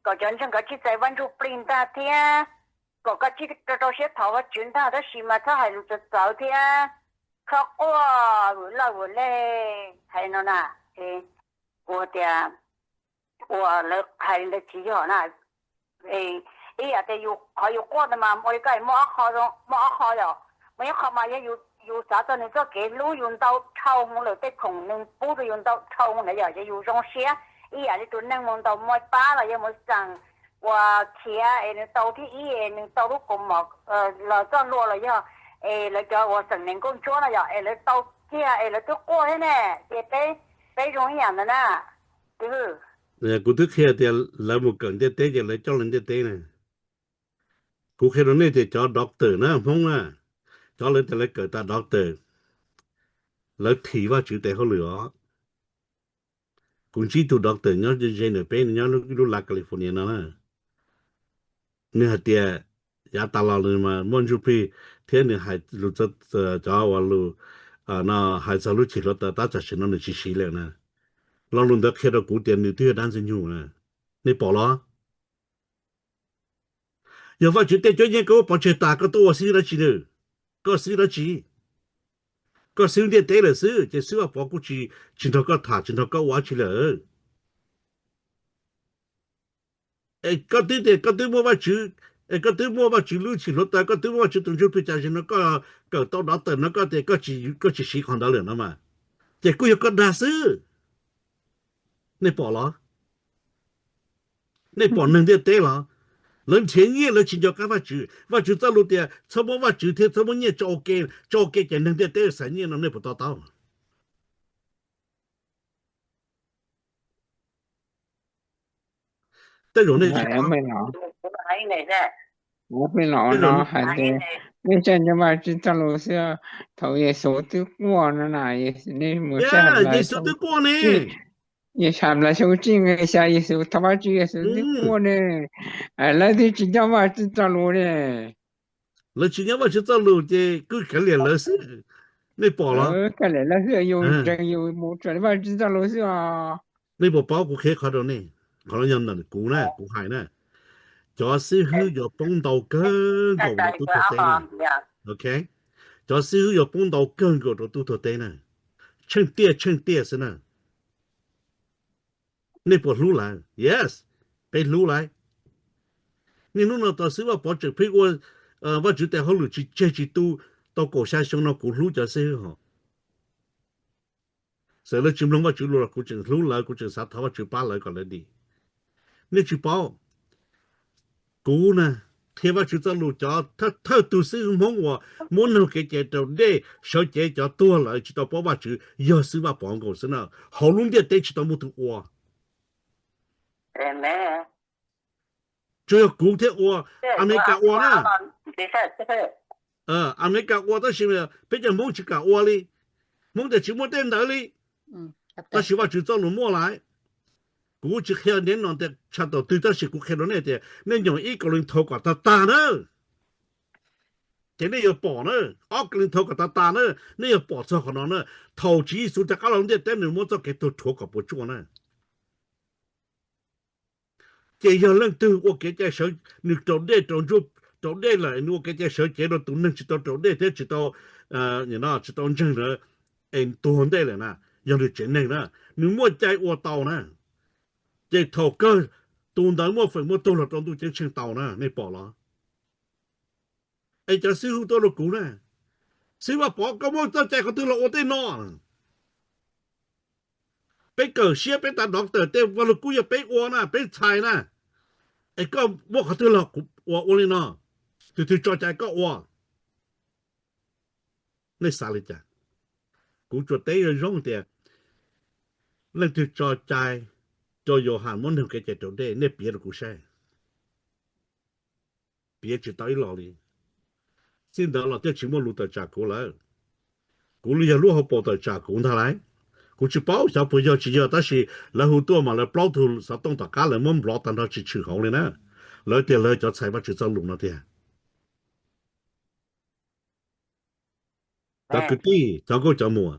kom cov ntseeg kav tsij txais Vaj Ntsuj Plig ntag thiab kom kav tsij rau rau siab thov Vajtswv ntag, tab sis mas txhob hais lus txawv txawv thiab txhob quaj vwm lawj vwm lej hais no na. Kuv tias ua lawv hais li ntawd tsis yog na. Ib yam tias yus qhov yus quaj ntawd mas ua li koj muaj ob qho, muaj ob qho yom, muaj ib qho mas yog yus xav txog nws txoj kev hlub yus ntau dhau hwv lawm, tej khoom nws pub rau yus ntau dhau hwv na yom, yog yus zoo siab. ib yam li tus neeg mus ntaus mos pab los yog mus xeem uas khiav es nws tau thib ib es nws tau lub kaus mom los txoj hlua los yog es lawv cov uas xeem nees nkauj ntsuab no yog es lawv tau kiag es lawv twb quaj thiab ne, ces peb, peb zoo ib yam ntawd na. Kuv twb qhia tias lawv mus kawm ntiaj teb ces lawv coj lawv ntiaj teb na. Kuv qhia rau nej tias cov doctor na Hmoob na, cov lawv tias lawv kawm tas doctor, lawv thim Vajtswv tes hauj lwm os. Kuv ntsib tus doctor nyob ze ntawm peb, nws nyob lub lav California no na. Nws hais tias yav tas los nws mas muaj ntsuj plig thiab nws hais lus, cov uas lus no hais txog lub cim hluav taws tab tam sim no nws tsis siv lawm na. Lo lus ntawd qhia rau kuv tias nws twb yog dab ntxwg nyoog na. Nej pom los? Yog Vajtswv tej cuab yeej koj muab pov tseg tas koj tuaj ua xib hwb dab tsi nws? Koj xib hwb dab tsi? Koj xib hwb ntiaj teb lawm xwb ces xib hwb Vaj Pov kuj tsis, tsis nrog koj tham tsis nrog koj ua dab tsi lawm. Es koj twb tias koj twb muaj Vajtswv, es koj twb muaj Vajtswv lub cim hluav taws, koj twb muaj Vajtswv tus ntsuj plig, cas zaum no koj kawm tau doctor no koj tias koj tsis siv qhov ntawd lawm no mas, ces kuj yog koj dag xwb. Nej pom los? Nej pom neeg ntiaj teb los? Lawv nrhiav nyiaj lawv tsis nco qab Vajtswv. Vajtswv txoj lus tias txhob muab Vajtswv thiab txhob muab nyiaj tso ua ke, tso ua ke ces neeg ntiaj teb xaiv nyiaj no nej puas to taub? Tej zaum nej, peb los no hais tias nej tseem nco Vajtswv txoj lus xwb. Thaum Yexus twb quaj no na, nej mus saib Yexus twb quaj ne. Yexus hais Yexus tsis nqis xya, Yexus thov Vajtswv, Yexus twb quaj ne. Lawv twb tsis nco Vajtswv txoj lus ne. Lawv tsis nco Vajtswv txoj lus ces kuj kav liam lawv xwb. Nej pom los? Kav liam lawv xwb, yus ntseeg yus mus raws li Vajtswv txoj lus xwb os. Nej puas paub kuv qhia qhov rau nej? Qhov no yog ntawm kuv na, kuv hais na. Cov xib hwb yuav poob ntau kawg nkaus rau tub tuag teb na. Ok, cov xib hwb yuav poob ntau kawg nkaus rau tub tuag teb na. Tsheej tiaj tsheej tiaj xwb na. Nej puas hlub lawv? Yes, peb hlub lawv. Niaj hnub no tos xib hwb Vaj Pov tseem pheej ua Vajtswv tes hauj lwm tsis tseg tsis tu tau kaum xya xyoo no kuv hlub cov xib hwb hos. Txawm lawv tsis mloog Vajtswv lus los kuv tseem hlub lawv, kuv tseem xav thov Vajtswv pab lawv kom lawv dim. Nej tsis paub, kuv na, qhia Vajtswv txoj lus cov thawj tug xib hwb Hmoob uas muab neeg kev cai raus dej sawv cev cov tuag lawm tsis tau paub Vajtswv yog xib hwb Vaj Pov nkaus xwb na. Hauv lub ntiaj teb tsis tau muaj tus ua. Tsuas yog kuv thiaj ua, Amelikas ua na. Amelikas ua tab sis peb cov Hmoob tsis kam ua li. Hmoob tias tsis muaj tej ntawd li. Tab sis Vajtswv txoj lus muaj lawm. Kuv tsis qhia neb no tias tshaj tawm twg tab sis kuv qhia rau nej tias nej nyeem ib Kauleethaus kom tag tag na, ces nej yuav pom na. Ob Kauleethaus kom tag tag na, nej yuav pom txog qhov no na. Thaum Tswv Yexus rov qab los ntiaj teb nws muab txoj kev tuag rhuav kom puas tsuaj na. Ces yog leej twg ua kev cai sawv, nws raus dej raus ntsuab, raus dej lawm nws ua kev cai sawv cev rau tus neeg tsis tau raus dej thiab tsis tau, tsis tau ntseeg na, es tuag ntej lawm na, yog nws tsev neeg na, nws muaj cai ua tau na, ces thaum kawg tus ntawd muaj feem muaj tug los rau ntuj ceeb tsheej tau na, nej pom los? Es cov xib hwb tuaj rau kuv na, xib hwb Vaj Pov koj muab txoj cai qhov twg los ua tej no? Peb kawm siab peb tas doctor tej vaj lug kub yog peb ua na, peb txhais na, es koj muab qhov twg los ua, ua li no, tus twg tso cai koj ua. Nej xav li cas? Kuv tsuas teb zoo zoo tias leej twg tso cai rau Yauhas muab neeg kev cai raus dej, nej piav rau kuv saib. Piav tsis tau ib los li. Txij ntawd los thiaj tsis muaj lus tawm tsam kuv lawm. Kuv li yog lub hauv paus tawm tsam kuv ntag lauj. Kuv tsis paub xyov puas yog tsis yog tab sis lawv hu tuaj mas lawv plaub tug xov tooj tom qab lawv muab nplov tag nrho tsis tshwm hauv li na. Lawv tias lawv cov txhais Vajtswv txoj lus no tiag. Cov kwv tij, cov nkauj cov muam,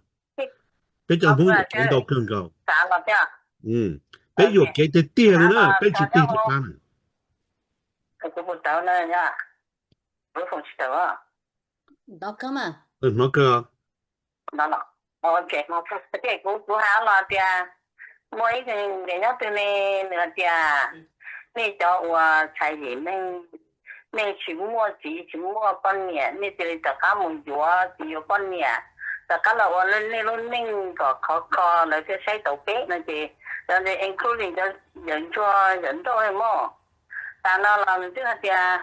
peb cov Hmoob yuam kev ntau kawg nkaus. Peb yuam kev tiag tiag li na, peb tsis tig rov qab na. Hnov kawg. Kuv hais los tias muaj ib tug nyob twg ne, nws hais tias nej cov uas txhais yim neeg, nej tsis muaj txiv tsis muaj poj niam, nej cia li rov qab mus yuav txiv yuav poj niam, rov qab los ua nej lub neej kom khov kho lawv thiaj saib taus peb no ces Cov including cov yawm ntsuag yawm nrauj mog. Tas no los nws twb hais tias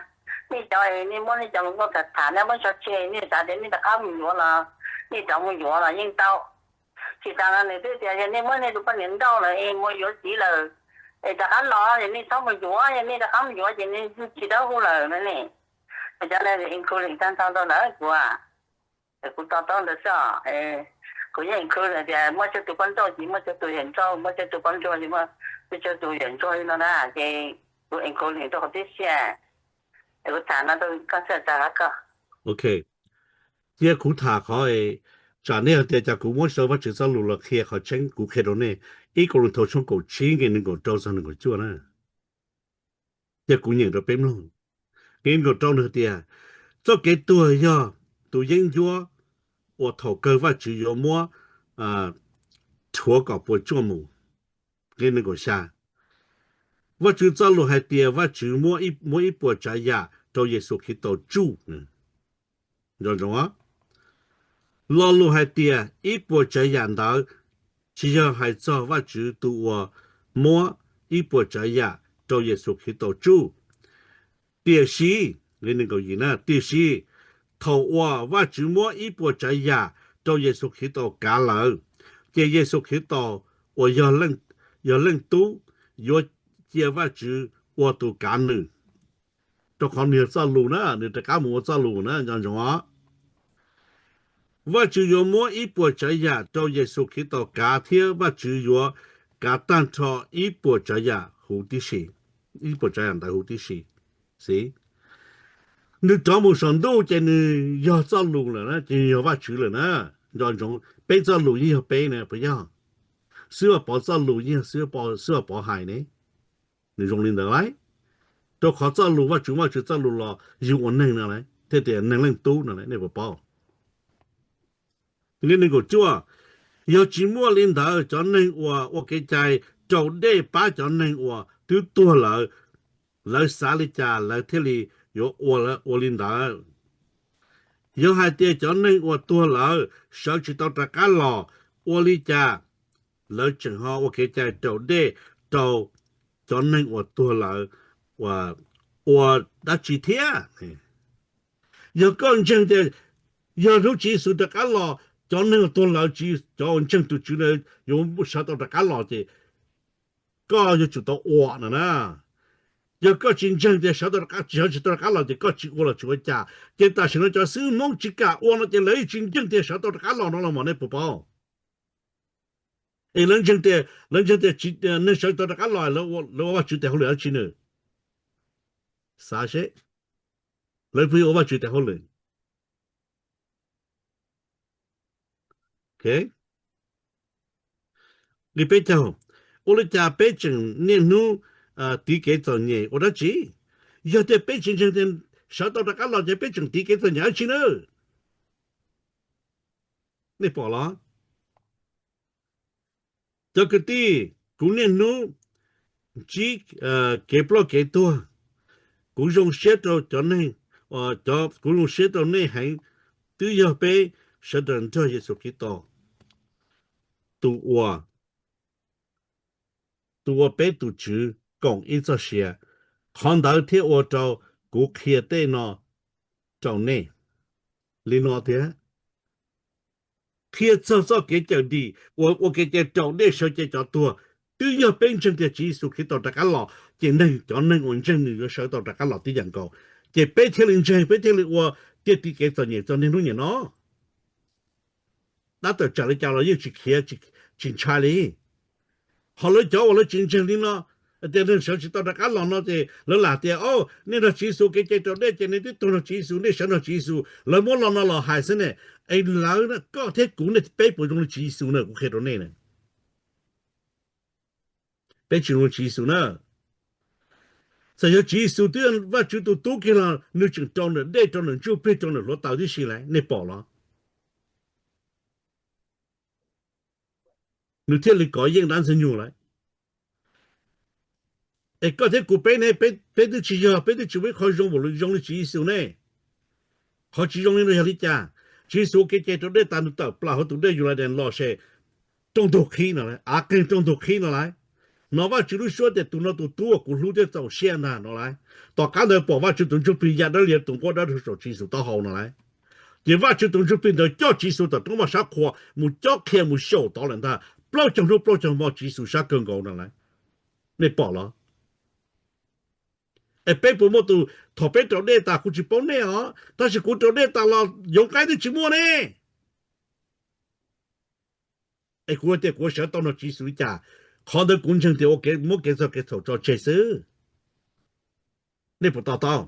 nej cov, nej muab nej cov hluas nkauj tham tham, nej muab tso tseg, nej xav tias nej rov qab mus yuav los nej rov mus yuav los yeej tau. Tsis tas no nws twb tias yog nej muab nej tus poj niam nrauj lawm es mus yuav txiv lawm es rov qab los, yog nej txhob mus yuav, yog nej rov qab mus yuav ces nws tsis dawb huv lawm no ne. Cov no including tag nrho rau ntawm kuv, kuv to taub ntawd xwb os. Kuv yeej include tias muaj tsawg tus poj nrauj ces muaj tsawg tus yawm nrauj, muaj tsawg tus poj ntsuag ces muaj tsawg tus yawm ntsuag li no na, ces kuv include rau qhov tib si. Kuv tham no rau koj xwb, tag koj. Ok, cia kuv tham qhov, tsam nej hais tias cas kuv muab sau Vajtswv txoj lus los qhia qhov tseeb, kuv qhia rau nej. Ib Kauleethaus tshooj kaum tsib nqe nees nkaum rau txog nees nkaum cuaj na. Cia kuv nyeem rau peb mloog. Nqe nees nkaum rau nws hais tias, txoj kev tuag yog tus yeeb ncuab uas thaum kawg Vajtswv yuav muab rhuav kom puas tsuaj mus. Nqe nees nkaum xya, Vajtswv txoj lus hais tias Vajtswv muab ib puas tsav yam rau Yexus Khetos tsuj. Nco ntsoov, lo lus hais tias ib puas tsav yam ntawd tsis yog hais txog Vajtswv tus uas muab ib puas tsav yam rau Yexus Khetos tsuj. Tiam sis, tiam sis, thaum uas Vajtswv muab ib puas tsav yam rau Yexus Khetos kav lawm, ces Yexus Khetos uas yog Leej Tub yuav cia Vajtswv ua tus kav nws. Rau qhov nws yog txoj lus na, nws rov qab mus ua txoj lus na, nco ntsoov os. Vajtswv yuav muab ib puas tsav yam rau Yexus Khetos kav thiab Vajtswv yuav kav tag nrho ib puas tsav yam huv tib si, ib puas tsav yam ntawd huv tib si. Xib, nws rov mus saum ntuj ces nws yog txoj lus lawm na, ces nws yog Vajtswv lawm na. Nco ntsoov, peb txoj lus yeej yog peb na, puas yog? Xib Pov txoj lus yeej yog Xib Pov hais ne. Nws zoo li ntawd lauj. Rau qhov txoj lus Vajtswv, Vajtswv txoj lus los yug ua neeg no thiaj tias neeg Leej Tub no, nej puas paub? Nqe nees nkaum cuaj, yog tsis muaj li ntawd cov neeg uas ua kev cai raus dej pab cov neeg uas twb tuag lawm, lawv xav li cas lawv thiaj li yuav ua li ntawd. Yog hais tias cov neeg uas tuag lawm sawv tsis tau rov qab los, ua li cas lawv tseem ho ua kev cai raus dej rau cov neeg uas tuag lawm ua dab tsi thiab? Yog koj ntseeg tias yog hnub Tswv Yexus rov qab los, cov neeg uas tuag lawm, cov uas ntseeg tus Tswv ntawd yuav sawv tau rov qab los ces koj yuav tsum tau ua no na. Yog koj tsis ntseeg tias sawv tau rov qab, tsis sawv tsis tau rov qab los ces koj tsis ua los tsis ua cas. Ces tam sim no cov xib hwb Hmoob tsis kam ua no ces lawv yeej tsis ntseeg tias sawv tau rov qab los no los mas nej puas paub? Es lawv ntseeg tias, lawv ntseeg tias neeg sawv tau rov qab los lawv ua Vajtswv tes hauj lwm dab tsi nws? Xav seb, lawv pheej ua Vajtswv tes hauj lwm. Nqe peb caug, ua li cas peb tseem niaj hnub tiv kev txom nyem ua dab tsi? Yog tias peb tsis ntseeg tias sawv tau rov qab los ces peb tseem tiv kev txom nyem dab tsi na? Nej pom los? Cov kwv tij, kuv niaj hnub ntsib kev ploj kev tuag, kuv zoo siab rau cov neeg, kuv zoo siab rau nej heev, twb yog peb sawv daws nrog Yexus Khetos, tus uas, tus uas peb tus Tswv koom ib txoj sia, qhov ntawd thiaj ua rau kuv qhia tej no rau nej li no thiab. Qhia txog txoj kev cawm dim uas ua kev cai raus dej sawv cev cov tuag, twb yog peb ntseeg tias Tswv Yexus Khetos rov qab los ces neeg, cov neeg uas ntseeg nws yuav sawv tau rov qab los tib yam nkaus, ces peb thiaj li ntseeg, peb thiaj li ua, thiaj tiv kev txom nyem txog niaj hnub niam no. Dab tawm tsam li cas los yeej tsis khiav, tsis ntshai li. Ho lawv cov uas lawv tsis ntseeg li no, tias neeg sawv tsis tau rov qab los no ces lawv lam tias, o, nej nrog Tswv Yexus kev cai raus dej ces nej twb tuag nrog Tswv Yexus, nej sawv nrog Tswv Yexus, lawv muab lo no los hais xwb ne. Es lawv, koj thiab kuv nej peb puas zoo li Tswv Yexus na, kuv qhia rau nej na. Peb tsis zoo li Tswv Yexus na. Txawm yog Tswv Yexus twb yog Vajtswv tus tub kiag los nws tseem rau nws dej, rau nws ntsuj plig, rau nws hluav taws tib si lawm, nej pom los? Nws thiaj li kov yeej dab ntxwg nyoog lawm. Es koj thiab kuv peb ne, peb twb tsis yog, peb twb tsis muaj ib qho zoo npaum li, zoo li Tswv Yexus ne. Qhov tsis zoo li no yog li cas? Tswv Yexus kev cai raus dej tas nws tawm plaws hauv tus dej Yus Las Dees los ces rooj ntug qhib no lawm, av qeeg rooj ntug qhib no lawm. Hnov Vajtswv lub suab tias tus no tus tub uas kuv hlub thiab txaus siab ntag no lauj. Tom qab ntawd pom Vajtswv tus Ntsuj Plig ya dawb lias tus nquab dawb rau saum Tswv Yexus taub hau no lauj. Ces Vajtswv tus Ntsuj Plig ntawd coj Tswv Yexus tom roob moj sab qhua mus cob qhia mus xyaum tod lawm ntag, plaub caug hnub plaub caug hmo Tswv Yexus sab kawg nkaus no lauj. Nej pom los? Es peb puas muaj tus, thaum peb raus dej tas kuv tsis paub nej os, tab sis kuv raus dej tas los yoov qaib twb tsis muaj ne. Es kuv tias kuv sawv tau nrog Tswv Yexus li cas? Qhov ntawd kuv ntseeg tias ua kev, muab kev txog kev txhaum tso tseg xwb. Nej puas to taub?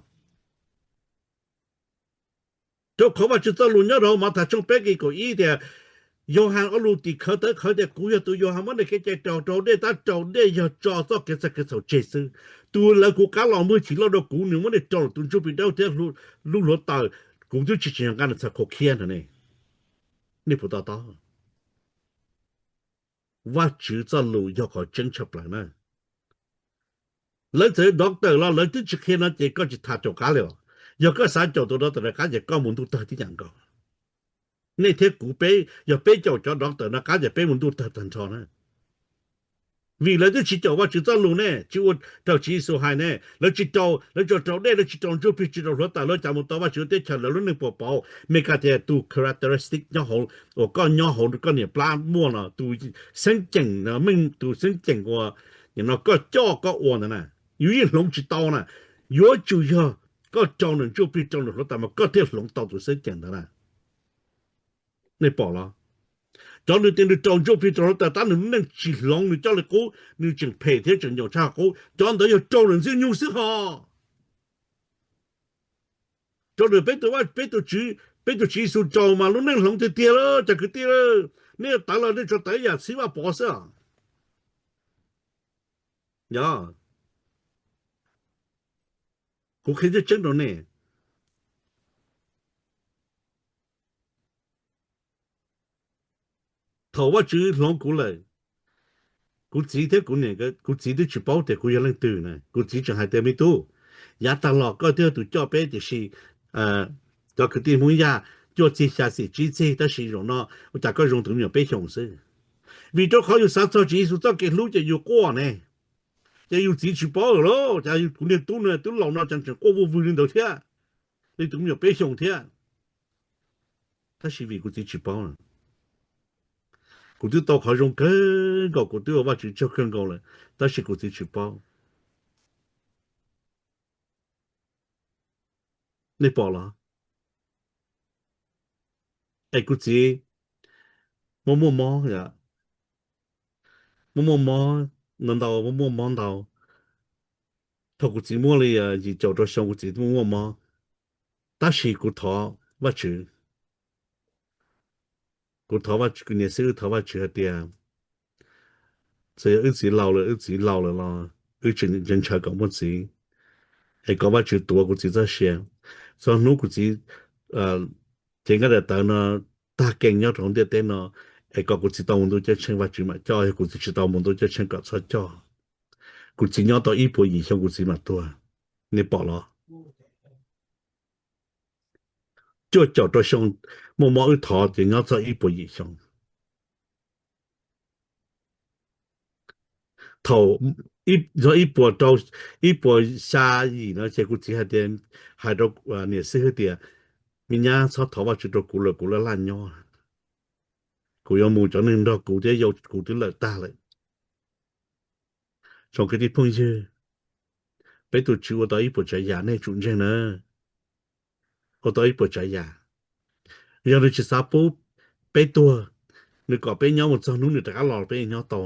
Rau qhov Vajtswv txoj lus nyob rau Mathais tshooj peb nqe kaum ib tias, Yauhas ob lus tim khawv tawv qhwv tias kuv yog tus Yauhas muab nej kev cai raus, raus dej, tab raus dej yog tso txoj kev txog kev txhaum tseg xwb. Tus lawv kuv qab los muaj chim loj dua kuv, nws muab nej rau lawm tus Ntsuj Plig Dawb thiab lub hluav taws, kuv twb tsis tsim nyog nqa nws txhais qhua khiab no ne. Nej puas to taub? Vajtswv txoj lus yog qhov tseeb tshaj plaws na. Lawv txawm doctor los lawv twb tsis qhia no ces koj tsis tham caum qab li os. Yog koj xav caum tus doctor rov qab ces koj mus ntuj tawg tib yam nkaus. Nej thiab kuv peb, yog peb caum cov doctor no qab ces peb mus ntuj tawg tag nrho na. Vim lawv twb tsis caum Vajtswv txoj lus ne, tsis ua raws Tswv Yexus hais ne, lawv tsis rau, lawv tsuas rau dej, lawv tsis rau Ntsuj Plig, tsis rau hluav taws, lawv cas mus tau Vajtswv teb chaws, lawv lub neej puas pauv. Mes kas tias tus characteristic nyob hauv, uas koj nyob hauv koj niam plab muaj no, tus xeeb ceem, tus xeeb ceem uas no koj coj koj ua ntawd na, yus yeej hloov tsis tau na. Yuav tsum yog koj rau nws Ntsuj Plig, rau nws hluav taws mas koj thiaj hloov tau tus xeeb ceem ntawd na. Nej pom los? Cov nws tias nws rau Ntsuj Plig rau hluav taws tab nws lub neej tsis hloov, nws coj li qub, nws tseem phem thiab tseem nyaum tshaj qub, cov ntawd yog rau nws ntxwg nyoog xwb hos. Rau nws peb tus, peb tus Tswv, peb tus Tswv Yexus rau mas lub neej hloov tiag tiag lawm cov kwv tij. Nej tawv los nej tsuas tawv yam txhib Vaj Pov xwb os. Yog, kuv qhia tseeb tseeb rau nej. Thaum Vajtswv hloov kuv lawm, kuv txiv thiab kuv niam, kuv txiv twb tsis paub tias kuv yog leej twg na. Kuv txiv tseem hais tias, me tub, yav tag los koj twb yog tus coj peb, tiam sis cov kwv tij Hmoob Yaj cuaj txig xya txim tsib txig, tab sis zaum no ua cas koj zoo tus me nyuam peb xyoos xwb. Vim rau qhov yus xav txog Tswv Yexus txoj kev hlub ces yus quaj ne. Ces yus txiv tsis paub lawm, cas kuv niag tub no twb laus no cas tseem quaj vuj vwg li ntawd thiab, li tus me nyuam peb xyoos thiab. Tab sis vim kuv txiv tsis paub, kuv twb tau qhov zoo kawg nkaus, kuv twb ua Vajtswv tsaug kawg nkaus lawm, tab sis kuv txiv tsis paub. Nej pom los? Es kuv txiv muaj muaj mob, muaj muaj mob ntau ntau, muaj muaj mob ntau. Thaum kuv txiv muaj li yim caum rau xyoo kuv txiv muaj muaj mob, tab sis kuv thov Vajtswv, kuv thov Vajtswv, kuv niam xib hwb thov Vajtswv hais tias, txawm yog wb txiv laus lawm, wb txiv laus lawm los wb tseem ntshaw kom muaj txiv, es kom Vajtswv tuav kuv txiv txoj sia. Txog hnub kuv txiv cev nkaj daim tawv no tag kees nyob rau hauv ntiaj teb no, es kom kuv txiv tau mus ntuj ceeb tsheej Vajtswv mam coj, yog kuv txiv tsis tau mus ntuj ceeb tsheej kom txhob coj. Kuv txiv nyob tau ib puas yim xyoo kuv txiv mam tuag. Nej pom los? Cuaj caum rau xyoo muaj mob wb thov ces nyob txog ib puas yim xyoo. Thaum ib puas rau, ib puas xya yim no ces kuv txiv hais tias, hais rau niam xib hwb tias, me nyab txhob thov Vajtswv rau kuv lawm, kuv laj laj nyob, kuv yuav mus cov neeg nrog kuv thiab yau kuv twb lawm tag lawm. Tsoom kwv tij phooj ywg, peb tus Tswv ua tau ib puas tsav yam nej tsum ntseeg na. Ua tau ib puas tsav yam. Yog nws tsis xav pub peb tuag, nws kom peb nyob mus txog hnub nws rov qab los peb nyob tau.